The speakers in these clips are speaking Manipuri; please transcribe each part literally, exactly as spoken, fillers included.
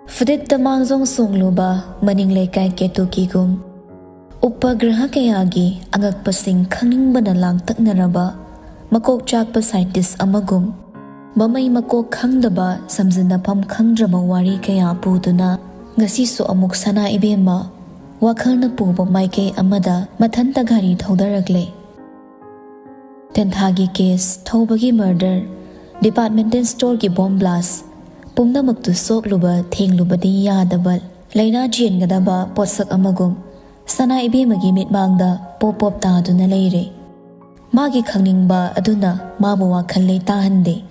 ꯐꯨꯗꯤꯠꯇ ꯃꯥꯡꯖꯣꯡ ꯁꯣꯡꯂꯨꯕ ꯃꯅꯤꯡ ꯂꯩꯀꯥꯏ ꯀꯦꯇꯨꯀꯤꯒꯨꯝ, ꯎꯄꯒ꯭ꯔꯍ ꯀꯌꯥꯒꯤ ꯑꯉꯛꯄꯁꯤꯡ ꯈꯪꯅꯤꯡꯕꯅ ꯂꯥꯡꯇꯛꯅꯔꯕ ꯃꯀꯣꯛ ꯆꯥꯛꯄ ꯁꯥꯏꯟꯇꯤꯁ ꯑꯃꯒꯨꯝ, ꯃꯃꯩ ꯃꯀꯣꯛ ꯈꯪꯗꯕ ꯁꯝꯖꯤꯟꯅꯐꯝ ꯈꯪꯗ꯭ꯔꯕ ꯋꯥꯔꯤ ꯀꯌꯥ ꯄꯨꯗꯨꯅ ꯉꯁꯤꯁꯨ ꯑꯃꯨꯛ ꯁꯅꯥ ꯏꯕꯦꯝꯃ ꯋꯥꯈꯜꯅ ꯄꯨꯕ ꯃꯥꯏꯀꯩ ꯑꯃꯗ ꯃꯊꯟꯇ ꯒꯥꯔꯤ ꯊꯧꯗꯔꯛꯂꯦ꯫ ꯇꯦꯟꯊꯥꯒꯤ ꯀꯦꯁ, ꯊꯧꯕꯒꯤ ꯃꯔꯗꯔ, ꯗꯤꯄꯥꯔꯠꯃꯦꯟꯇꯦꯜ ꯁ꯭ꯇꯣꯔꯒꯤ ꯕꯣꯝ ꯕ꯭ꯂꯥꯁ, ꯄꯨꯝꯅꯃꯛꯇꯨ ꯁꯣꯛꯂꯨꯕ ꯊꯦꯡꯂꯨꯕꯗꯤ ꯌꯥꯗꯕ ꯂꯥꯏꯅꯥ ꯆꯦꯟꯒꯗꯕ ꯄꯣꯠꯁꯛ ꯑꯃꯒꯨꯝ ꯁꯅꯥ ꯏꯕꯦꯝꯃꯒꯤ ꯃꯤꯠꯃꯥꯡꯗ ꯄꯣꯞ ꯄꯣꯞ ꯇꯥꯗꯨꯅ ꯂꯩꯔꯦ꯫ ꯃꯥꯒꯤ ꯈꯪꯅꯤꯡꯕ ꯑꯗꯨꯅ ꯃꯥꯕꯨ ꯋꯥꯈꯜ ꯂꯩꯇꯥꯍꯟꯗꯦ꯫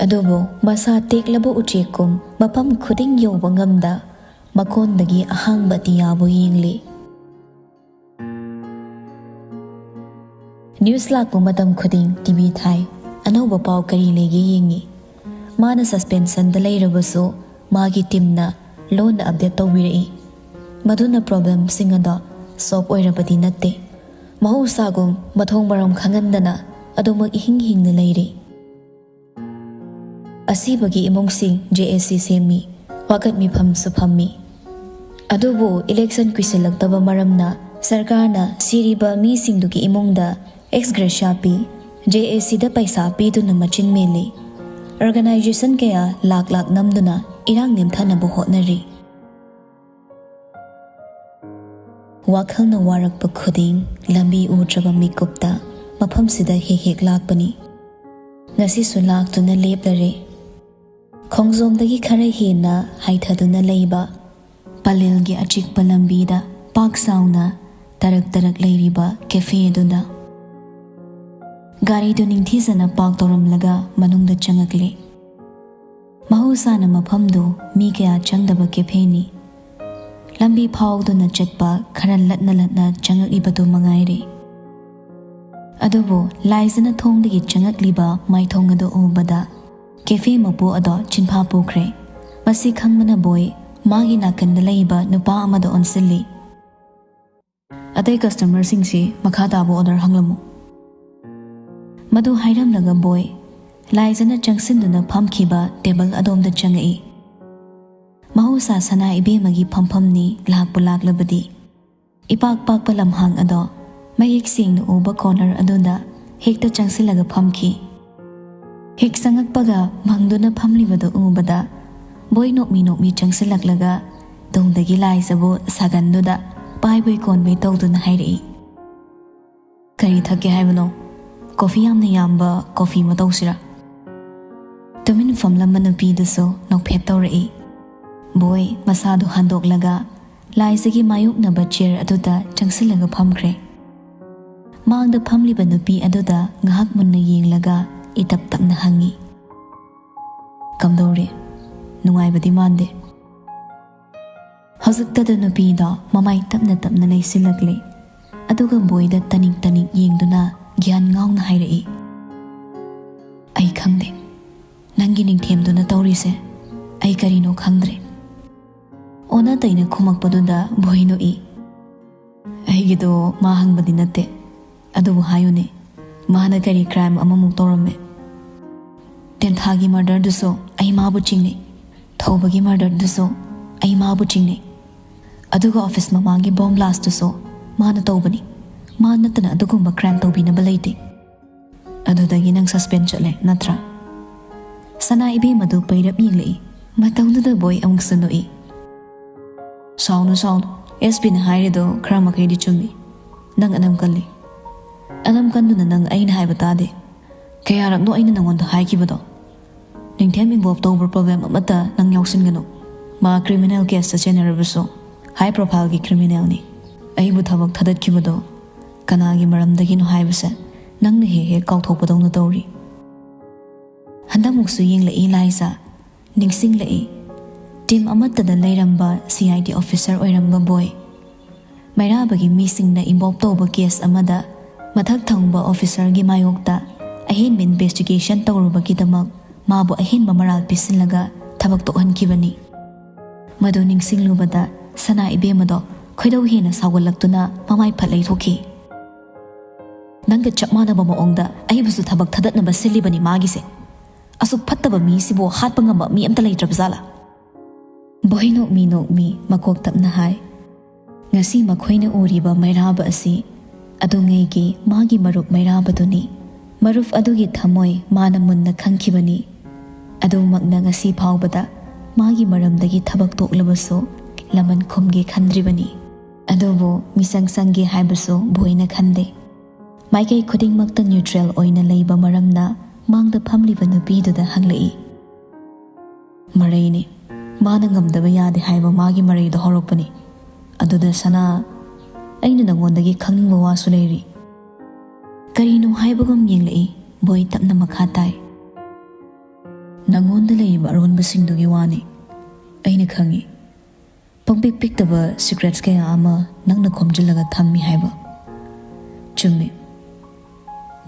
ꯑꯗꯨꯕꯨ ꯃꯁꯥ ꯇꯦꯛꯂꯕ ꯎꯆꯦꯛꯀꯨꯝ ꯃꯐꯝ ꯈꯨꯗꯤꯡ ꯌꯧꯕ ꯉꯝꯗ ꯃꯀꯣꯟꯗꯒꯤ ꯑꯍꯥꯡꯕ ꯑꯇꯤꯌꯥꯕꯨ ꯌꯦꯡꯂꯤ꯫ ꯅ꯭ꯌꯨꯁ ꯂꯥꯛꯄ ꯃꯇꯝ ꯈꯨꯗꯤꯡ ꯇꯤꯚꯤ ꯊꯥꯏ꯫ ꯑꯅꯧꯕ ꯄꯥꯎ ꯀꯔꯤ ꯂꯩꯒꯦ ꯌꯦꯡꯉꯤ꯫ ꯃꯥꯅ ꯁꯁꯄꯦꯟꯁꯟꯗ ꯂꯩꯔꯕꯁꯨ ꯃꯥꯒꯤ ꯇꯤꯝꯅ ꯂꯣꯟꯅ ꯑꯞꯗꯦꯠ ꯇꯧꯕꯤꯔꯛꯏ꯫ ꯃꯗꯨꯅ ꯄ꯭ꯔꯣꯕ꯭ꯂꯦꯝꯁꯤꯡ ꯑꯗꯣ ꯁꯣꯜꯕ ꯑꯣꯏꯔꯕꯗꯤ ꯅꯠꯇꯦ꯫ ꯃꯍꯧꯁꯥꯒꯨꯝ ꯃꯊꯣꯡ ꯃꯔꯝ ꯈꯪꯍꯟꯗꯅ ꯑꯗꯨꯃꯛ ꯏꯍꯤꯡ ꯍꯤꯡꯅ ꯂꯩꯔꯤ꯫ ꯑꯁꯤꯕꯒꯤ ꯏꯃꯨꯡꯁꯤꯡ ꯖꯦ ꯑꯦ ꯁꯤ ꯁꯦꯝꯃꯤ, ꯋꯥꯀꯠ ꯃꯤꯐꯝꯁꯨ ꯐꯝꯃꯤ꯫ ꯑꯗꯨꯕꯨ ꯏꯂꯦꯛꯁꯟ ꯀꯨꯏꯁꯤꯜꯂꯛꯇꯕ ꯃꯔꯝꯅ ꯁꯔꯀꯥꯔꯅ ꯁꯤꯔꯤꯕ ꯃꯤꯁꯤꯡꯗꯨꯒꯤ ꯏꯃꯨꯡꯗ ꯑꯦꯛꯁ ꯒ꯭ꯔꯦꯁꯤꯌꯥ ꯄꯤ, ꯖꯦ ꯑꯦ ꯁꯤꯗ ꯄꯩꯁꯥ ꯄꯤꯗꯨꯅ ꯃꯆꯤꯟ ꯃꯦꯜꯂꯤ꯫ ꯑꯣꯔꯒꯅꯥꯏꯖꯦꯁꯟ ꯀꯌꯥ ꯂꯥꯛ ꯂꯥꯛ ꯅꯝꯗꯨꯅ ꯏꯔꯥꯡ ꯅꯦꯝꯊꯅꯕ ꯍꯣꯠꯅꯔꯤ꯫ ꯋꯥꯈꯜꯅ ꯋꯥꯔꯛꯄ ꯈꯨꯗꯤꯡ ꯂꯝꯕꯤ ꯎꯗ꯭ꯔꯕ ꯃꯤꯀꯨꯞꯇ ꯃꯐꯝꯁꯤꯗ ꯍꯦꯛ ꯍꯦꯛ ꯂꯥꯛꯄꯅꯤ꯫ ꯉꯁꯤꯁꯨ ꯂꯥꯛꯇꯨꯅ ꯂꯦꯞꯂꯔꯦ꯫ ꯈꯣꯡꯖꯣꯝꯗꯒꯤ ꯈꯔ ꯍꯦꯟꯅ ꯍꯥꯏꯊꯗꯨꯅ ꯂꯩꯕ ꯄꯂꯦꯜꯒꯤ ꯑꯆꯤꯛꯄ ꯂꯝꯕꯤꯗ ꯄꯥꯛ ꯆꯥꯎꯅ ꯇꯔꯛ ꯇꯔꯛ ꯂꯩꯔꯤꯕ ꯀꯦꯐꯦ ꯑꯗꯨꯗ꯫ ꯒꯥꯔꯤꯗꯨ ꯅꯤꯡꯊꯤꯖꯅ ꯄꯥꯔꯛ ꯇꯧꯔꯝꯂꯒ ꯃꯅꯨꯡꯗ ꯆꯪꯉꯛꯂꯦ꯫ ꯃꯍꯧꯁꯥꯅ ꯃꯐꯝꯗꯨ ꯃꯤ ꯀꯌꯥ ꯆꯪꯗꯕ ꯀꯦꯐꯦꯅꯤ꯫ ꯂꯝꯕꯤ ꯐꯥꯎꯗꯨꯅ ꯆꯠꯄ ꯈꯔ ꯂꯠꯅ ꯂꯠꯅ ꯆꯪꯉꯛꯂꯤꯕꯗꯨ ꯃꯉꯥꯏꯔꯦ꯫ ꯑꯗꯨꯕꯨ ꯂꯥꯏꯖꯅ ꯊꯣꯡꯗꯒꯤ ꯆꯪꯉꯛꯂꯤꯕ ꯃꯥꯏꯊꯣꯡ ꯑꯗꯨ ꯎꯕꯗ ꯀꯦꯐꯦ ꯃꯄꯨ ꯑꯗꯣ ꯆꯤꯟꯐꯥ ꯄꯨꯈ꯭ꯔꯦ꯫ ꯃꯁꯤ ꯈꯪꯕꯅ ꯕꯣꯏ ꯃꯥꯒꯤ ꯅꯥꯀꯟꯗ ꯂꯩꯕ ꯅꯨꯄꯥ ꯑꯃꯗ ꯑꯣꯟꯁꯤꯜꯂꯤ꯫ "ꯑꯇꯩ ꯀꯁꯇꯃꯔꯁꯤꯡꯁꯤ ꯃꯈꯥ ꯇꯥꯕ ꯑꯣꯔꯗꯔ ꯍꯪꯂꯝꯃꯨ꯫" ꯃꯗꯨ ꯍꯥꯏꯔꯝꯂꯒ ꯕꯣꯏ ꯂꯥꯏꯖꯅ ꯆꯪꯁꯤꯟꯗꯨꯅ ꯐꯝꯈꯤꯕ ꯇꯦꯕꯜ ꯑꯗꯣꯝꯗ ꯆꯪꯉꯛꯏ꯫ ꯃꯍꯧꯁꯥ ꯁꯅꯥ ꯏꯕꯦꯝꯃꯒꯤ ꯐꯝꯐꯝꯅꯤ ꯂꯥꯛꯄꯨ ꯂꯥꯛꯂꯕꯗꯤ꯫ ꯏꯄꯥꯛ ꯄꯥꯛꯄ ꯂꯝꯍꯥꯡ ꯑꯗꯣ ꯃꯌꯦꯛ ꯁꯦꯡꯅ ꯎꯕ corner ꯑꯗꯨꯗ ꯍꯦꯛꯇ ꯆꯪꯁꯤꯜꯂꯒ ꯐꯝꯈꯤ꯫ ꯍꯦꯛ ꯆꯪꯉꯛꯄꯒ ꯃꯪꯗꯨꯅ ꯐꯝꯂꯤꯕꯗꯨ ꯎꯕꯗ ꯕꯣꯏ ꯅꯣꯛꯃꯤ ꯅꯣꯛꯃꯤ ꯆꯪꯁꯤꯜꯂꯛꯂꯒ ꯇꯨꯡꯗꯒꯤ ꯂꯥꯏꯖꯕꯨ ꯁꯥꯒꯟꯗꯨꯗ ꯄꯥꯏꯕꯩ ꯀꯣꯟꯕꯩ ꯇꯧꯗꯨꯅ ꯍꯥꯏꯔꯛꯏ, "ꯀꯔꯤ ꯊꯛꯀꯦ ꯍꯥꯏꯕꯅꯣ? ꯀꯣꯐꯤ ꯌꯥꯝꯅ ꯌꯥꯝꯕ ꯀꯣꯐꯤ ꯑꯃ ꯇꯧꯁꯤꯔꯥ?" ꯇꯨꯃꯤꯟ ꯐꯝꯂꯝꯕ ꯅꯨꯄꯤꯗꯨꯁꯨ ꯅꯣꯛꯐꯦꯠ ꯇꯧꯔꯛꯏ꯫ ꯕꯣꯏ ꯃꯁꯥꯗꯨ ꯍꯟꯗꯣꯛꯂꯒ ꯂꯥꯏꯖꯒꯤ ꯃꯥꯌꯣꯛꯅꯕ chair ꯑꯗꯨꯗ ꯆꯪꯁꯤꯜꯂꯒ ꯐꯝꯈ꯭ꯔꯦ꯫ ꯃꯥꯡꯗ ꯐꯝꯂꯤꯕ ꯅꯨꯄꯤ ꯑꯗꯨꯗ ꯉꯥꯏꯍꯥꯛ ꯃꯨꯟꯅ ꯌꯦꯡꯂꯒ ꯏꯇꯞ ꯇꯞꯅ ꯍꯪꯉꯤ, "ꯀꯝꯗꯧꯔꯤ? ꯅꯨꯡꯉꯥꯏꯕꯗꯤ ꯃꯥꯟꯗꯦ?" ꯍꯧꯖꯤꯛꯇꯗ ꯅꯨꯄꯤꯗꯣ ꯃꯃꯥꯏ ꯇꯞꯅ ꯇꯞꯅ ꯂꯩꯁꯤꯜꯂꯛꯂꯦ꯫ ꯑꯗꯨꯒ ꯕꯣꯏꯗ ꯇꯅꯤꯛ ꯇꯅꯤꯛ ꯌꯦꯡꯗꯨꯅ ꯒ꯭ꯌꯥꯟ ꯉꯥꯎꯅ ꯍꯥꯏꯔꯛꯏ, "ꯑꯩ ꯈꯪꯗꯦ꯫ ꯅꯪꯒꯤ ꯅꯤꯡꯊꯦꯝꯗꯨꯅ ꯇꯧꯔꯤꯁꯦ ꯑꯩ ꯀꯔꯤꯅꯣ ꯈꯪꯗ꯭ꯔꯦ꯫" ꯑꯣꯟꯅ ꯇꯩꯅ ꯈꯨꯝꯃꯛꯄꯗꯨꯗ ꯕꯣꯏ ꯅꯣꯛꯏ꯫ "ꯑꯩꯒꯤꯗꯣ ꯃꯥ ꯍꯪꯕꯗꯤ ꯅꯠꯇꯦ, ꯑꯗꯨꯕꯨ ꯍꯥꯏꯌꯨꯅꯦ, ꯃꯥꯅ ꯀꯔꯤ crime ꯑꯃꯃꯨꯛ ꯇꯧꯔꯝꯃꯦ? ꯇꯦꯟꯊꯥꯒꯤ murderꯗꯨꯁꯨ ꯑꯩ ꯃꯥꯕꯨ ꯆꯤꯡꯅꯩ, ꯊꯧꯕꯒꯤ murderꯗꯨꯁꯨ ꯑꯩ ꯃꯥꯕꯨ ꯆꯤꯡꯅꯩ, ꯑꯗꯨꯒ office ꯃꯃꯥꯡꯒꯤ bomb blastꯇꯨꯁꯨ ꯃꯥꯅ ꯇꯧꯕꯅꯤ꯫ ꯃꯥ ꯅꯠꯇꯅ ꯑꯗꯨꯒꯨꯝꯕ crime ꯇꯧꯕꯤꯅꯕ ꯂꯩꯇꯦ꯫ ꯑꯗꯨꯗꯒꯤ ꯅꯪ suspend ꯆꯠꯂꯦ ꯅꯠꯇ꯭ꯔꯥ?" ꯁꯅꯥ ꯏꯕꯦꯝꯃꯗꯨ ꯄꯩꯔꯞ ꯌꯦꯡꯂꯛꯏ꯫ ꯃꯇꯧꯗꯨꯗ ꯕꯣꯏ ꯑꯃꯨꯛꯁꯨ ꯅꯣꯛꯏ꯫ "ꯁꯥꯎꯅꯨ, ꯁꯥꯎꯅꯨ, S Pꯅ ꯍꯥꯏꯔꯤꯗꯣ ꯈꯔ ꯃꯈꯩꯗꯤ ꯆꯨꯝꯃꯤ꯫ ꯅꯪ ꯑꯅꯝ ꯀꯜꯂꯤ꯫ ꯑꯅꯝ ꯀꯟꯗꯨꯅ ꯅꯪ ꯑꯩꯅ ꯍꯥꯏꯕ ꯇꯥꯗꯦ꯫ ꯀꯌꯥꯔꯛꯅꯣ ꯑꯩꯅ ꯅꯉꯣꯟꯗ ꯍꯥꯏꯈꯤꯕꯗꯣ? ꯅꯤꯡꯊꯦꯝ involve ꯇꯧꯕ problem ꯑꯃꯠꯇ ꯅꯪ ꯌꯥꯎꯁꯤꯟꯒꯅꯨ꯫ ꯃꯥ criminal caseꯇ ꯆꯦꯟꯅꯔꯕꯁꯨ high profileꯒꯤ criminalꯅꯤ꯫ ꯑꯩꯕꯨ ꯊꯕꯛ ꯊꯥꯗꯠꯈꯤꯕꯗꯣ ꯀꯅꯥꯒꯤ ꯃꯔꯝꯗꯒꯤꯅꯣ ꯍꯥꯏꯕꯁꯦ ꯅꯪꯅ ꯍꯦꯛ ꯍꯦꯛ ꯀꯥꯎꯊꯣꯛꯄꯗꯧꯅ ꯇꯧꯔꯤ꯫" ꯍꯟꯗꯛꯃꯨꯛꯁꯨ ꯌꯦꯡꯂꯛꯏ ꯂꯥꯏꯖ꯫ ꯅꯤꯡꯁꯤꯡꯂꯛꯏ꯫ Team ꯑꯃꯠꯇꯗ ꯂꯩꯔꯝꯕ C I D officer ꯑꯣꯏꯔꯝꯕ ꯕꯣꯏ꯫ ꯃꯩꯔꯥꯕꯒꯤ ꯃꯤꯁꯤꯡꯅ involve ꯇꯧꯕ case ꯑꯃꯗ ꯃꯊꯛ ꯊꯪꯕ officerꯒꯤ ꯃꯥꯌꯣꯛꯇ ꯑꯍꯦꯟꯕ investigation ꯇꯧꯔꯨꯕꯒꯤꯗꯃꯛ ꯃꯥꯕꯨ ꯑꯍꯦꯟꯕ ꯃꯔꯥꯜ ꯄꯤꯁꯤꯜꯂꯒ ꯊꯕꯛ ꯇꯣꯛꯍꯟꯈꯤꯕꯅꯤ꯫ ꯃꯗꯨ ꯅꯤꯡꯁꯤꯡꯂꯨꯕꯗ ꯁꯅꯥ ꯏꯕꯦꯝꯃꯗꯣ ꯈꯣꯏꯗꯧ ꯍꯦꯟꯅ ꯁꯥꯎꯒꯠꯂꯛꯇꯨꯅ ꯃꯃꯥꯏ ꯐꯠ ꯂꯩꯊꯣꯛꯈꯤ꯫ "ꯅꯪꯒ ꯆꯞ ꯃꯥꯟꯅꯕ ꯃꯑꯣꯡꯗ ꯑꯩꯕꯨꯁꯨ ꯊꯕꯛ ꯊꯥꯗꯠꯅꯕ ꯁꯤꯜꯂꯤꯕꯅꯤ ꯃꯥꯒꯤꯁꯦ꯫ ꯑꯁꯨꯛ ꯐꯠꯇꯕ ꯃꯤꯁꯤꯕꯨ ꯍꯥꯠꯄ ꯉꯝꯕ ꯃꯤ ꯑꯝꯇ ꯂꯩꯇ꯭ꯔꯕ ꯖꯥꯠꯂꯥ? ꯕꯣꯏ ꯅꯣꯛꯃꯤ ꯅꯣꯛꯃꯤ ꯃꯀꯣꯛ ꯇꯞꯅ ꯍꯥꯏ, "ꯉꯁꯤ ꯃꯈꯣꯏꯅ ꯎꯔꯤꯕ ꯃꯩꯔꯥꯕ ꯑꯁꯤ ꯑꯗꯨꯉꯩꯒꯤ ꯃꯥꯒꯤ ꯃꯔꯨꯞ ꯃꯩꯔꯥꯕꯗꯨꯅꯤ꯫ ꯃꯔꯨꯞ ꯑꯗꯨꯒꯤ ꯊꯃꯣꯏ ꯃꯥꯅ ꯃꯨꯟꯅ ꯈꯪꯈꯤꯕꯅꯤ꯫ ꯑꯗꯨꯃꯛꯅ ꯉꯁꯤ ꯐꯥꯎꯕꯗ ꯃꯥꯒꯤ ꯃꯔꯝꯗꯒꯤ ꯊꯕꯛ ꯇꯣꯛꯂꯕꯁꯨ ꯂꯃꯟ ꯈꯨꯝꯒꯦ ꯈꯟꯗ꯭ꯔꯤꯕꯅꯤ꯫ ꯑꯗꯨꯕꯨ ꯃꯤꯆꯪ ꯆꯪꯒꯦ ꯍꯥꯏꯕꯁꯨ ꯕꯣꯏꯅ ꯈꯟꯗꯦ꯫ ꯃꯥꯏꯀꯩ ꯈꯨꯗꯤꯡꯃꯛꯇ ꯅ꯭ꯌꯨꯇ꯭ꯔꯦꯜ ꯑꯣꯏꯅ ꯂꯩꯕ ꯃꯔꯝꯅ ꯃꯥꯡꯗ ꯐꯝꯂꯤꯕ ꯅꯨꯄꯤꯗꯨꯗ ꯍꯪꯂꯛꯏ꯫ ꯃꯔꯩꯅꯤ꯫ ꯃꯥꯅ ꯉꯝꯗꯕ ꯌꯥꯗꯦ ꯍꯥꯏꯕ ꯃꯥꯒꯤ ꯃꯔꯩꯗꯣ ꯍꯧꯔꯛꯄꯅꯤ꯫ ꯑꯗꯨꯗ ꯁꯅꯥ, ꯑꯩꯅ ꯅꯉꯣꯟꯗꯒꯤ ꯈꯪꯅꯤꯡꯕ ꯋꯥꯁꯨ ꯂꯩꯔꯤ꯫ ꯀꯔꯤꯅꯣ ꯍꯥꯏꯕꯒꯨꯝ ꯌꯦꯡꯂꯛꯏ꯫ ꯕꯣꯏ ꯇꯞꯅ ꯃꯈꯥ ꯇꯥꯏ꯫ ꯅꯉꯣꯟꯗ ꯂꯩꯔꯤꯕ ꯑꯔꯣꯟꯕꯁꯤꯡꯗꯨꯒꯤ ꯋꯥꯅꯤ꯫ ꯑꯩꯅ ꯈꯪꯏ꯫ ꯄꯪꯄꯤꯛ ꯄꯤꯛꯇꯕ ꯁꯤꯀ꯭ꯔꯦꯠꯁ ꯀꯌꯥ ꯑꯃ ꯅꯪꯅ ꯈꯣꯝꯖꯤꯜꯂꯒ ꯊꯝꯃꯤ ꯍꯥꯏꯕ꯫ ꯆꯨꯝꯃꯤ꯫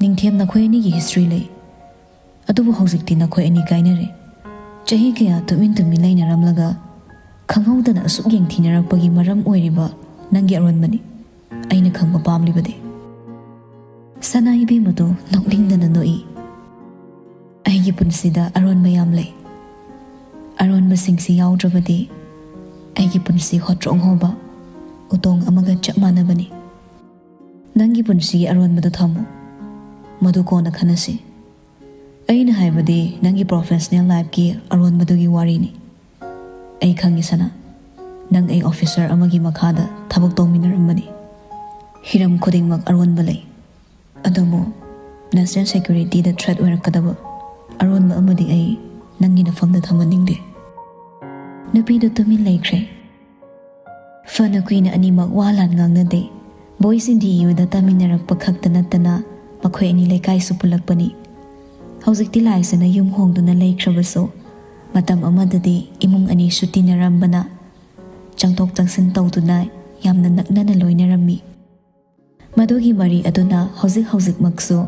ꯅꯤꯡꯊꯦꯝ ꯅꯈꯣꯏ ꯑꯅꯤꯒꯤ ꯍꯤꯁꯇ꯭ꯔꯤ ꯂꯩ꯫ ꯑꯗꯨꯕꯨ ꯍꯧꯖꯤꯛꯇꯤ ꯅꯈꯣꯏ ꯑꯅꯤ ꯀꯥꯏꯅꯔꯦ꯫ ꯆꯍꯤ ꯀꯌꯥ ꯇꯨꯃꯤꯟ ꯇꯨꯃꯤꯟ ꯂꯩꯅꯔꯝꯂꯒ ꯈꯪꯍꯧꯗꯅ ꯑꯁꯨꯛ ꯌꯦꯡꯊꯤꯅꯔꯛꯄꯒꯤ ꯃꯔꯝ ꯑꯣꯏꯔꯤꯕ ꯅꯪꯒꯤ ꯑꯔꯣꯟꯕꯅꯤ꯫ ꯑꯩꯅ ꯈꯪꯕ ꯄꯥꯝꯂꯤꯕꯗꯤ꯫ ꯁꯅꯥ ꯏꯕꯦꯝꯃꯗꯨ ꯅꯣꯛꯅꯤꯡꯗꯅ ꯅꯣꯛꯏ꯫ ꯑꯩꯒꯤ ꯄꯨꯟꯁꯤꯗ ꯑꯔꯣꯟꯕ ꯌꯥꯝ ꯂꯩ꯫ ꯑꯔꯣꯟꯕꯁꯤꯡꯁꯤ ꯌꯥꯎꯗ꯭ꯔꯕꯗꯤ ꯑꯩꯒꯤ ꯄꯨꯟꯁꯤ ꯍꯣꯇ꯭ꯔꯣꯡ ꯍꯣꯕ ꯎꯇꯣꯡ ꯑꯃꯒ ꯆꯞ ꯃꯥꯟꯅꯕꯅꯤ꯫ ꯅꯪꯒꯤ ꯄꯨꯟꯁꯤꯒꯤ ꯑꯔꯣꯟꯕꯗꯨ ꯊꯝꯃꯨ꯫ ꯃꯗꯨ ꯀꯣꯟꯅ ꯈꯟꯅꯁꯤ꯫ ꯑꯩꯅ ꯍꯥꯏꯕꯗꯤ ꯅꯪꯒꯤ ꯄ꯭ꯔꯣꯐꯦꯁꯅꯦꯜ ꯂꯥꯏꯐꯀꯤ ꯑꯔꯣꯟꯕꯗꯨꯒꯤ ꯋꯥꯔꯤꯅꯤ꯫ ꯑꯩ ꯈꯪꯉꯤ ꯁꯅꯥ, ꯅꯪ ꯑꯩ ꯑꯣꯐꯤꯁꯔ ꯑꯃꯒꯤ ꯃꯈꯥꯗ ꯊꯕꯛ ꯇꯧꯃꯤꯟꯅꯔꯝꯕꯅꯤ꯫ ꯍꯤꯔꯝ ꯈꯨꯗꯤꯡꯃꯛ ꯑꯔꯣꯟꯕ ꯂꯩ꯫ ꯑꯗꯨꯕꯨ ꯅꯦꯁꯅꯦꯜ ꯁꯦꯀ꯭ꯌꯨꯔꯤꯇꯤꯗ ꯊ꯭ꯔꯦꯠ ꯑꯣꯏꯔꯛꯀꯗꯕ ꯑꯔꯣꯟꯕ ꯑꯃꯗꯤ ꯑꯩ ꯅꯪꯒꯤ ꯅꯐꯝꯗ ꯊꯝꯍꯟꯅꯤꯡꯗꯦ꯫ ꯅꯨꯄꯤꯗꯨ ꯇꯨꯃꯤꯟ ꯂꯩꯈ꯭ꯔꯦ꯫ ꯐꯅ ꯀꯨꯏꯅ ꯑꯅꯤꯃꯛ ꯋꯥ ꯂꯥꯟ ꯉꯥꯡꯅꯗꯦ꯫ ꯕꯣꯏꯁꯤ ꯗꯤ ꯌꯨꯗ ꯇꯝꯃꯤꯟꯅꯔꯛꯄ ꯈꯛꯇ ꯅꯠꯇꯅ ꯃꯈꯣꯏ ꯑꯅꯤ ꯂꯩꯀꯥꯏꯁꯨ ꯄꯨꯜꯂꯛꯄꯅꯤ꯫ ꯍꯧꯖꯤꯛꯇꯤ ꯂꯥꯏꯁꯅ ꯌꯨꯝ ꯍꯣꯡꯗꯨꯅ ꯂꯩꯈ꯭ꯔꯕꯁꯨ ꯃꯇꯝ ꯑꯃꯗꯗꯤ ꯏꯃꯨꯡ ꯑꯅꯤꯁꯨ ꯇꯤꯟꯅꯔꯝꯕꯅ ꯆꯪꯊꯣꯛ ꯆꯪꯁꯤꯟ ꯇꯧꯗꯨꯅ ꯌꯥꯝꯅ ꯅꯛꯅꯅ ꯂꯣꯏꯅꯔꯝꯃꯤ꯫ ꯃꯗꯨꯒꯤ ꯃꯔꯤ ꯑꯗꯨꯅ ꯍꯧꯖꯤꯛ ꯍꯧꯖꯤꯛꯃꯛꯁꯨ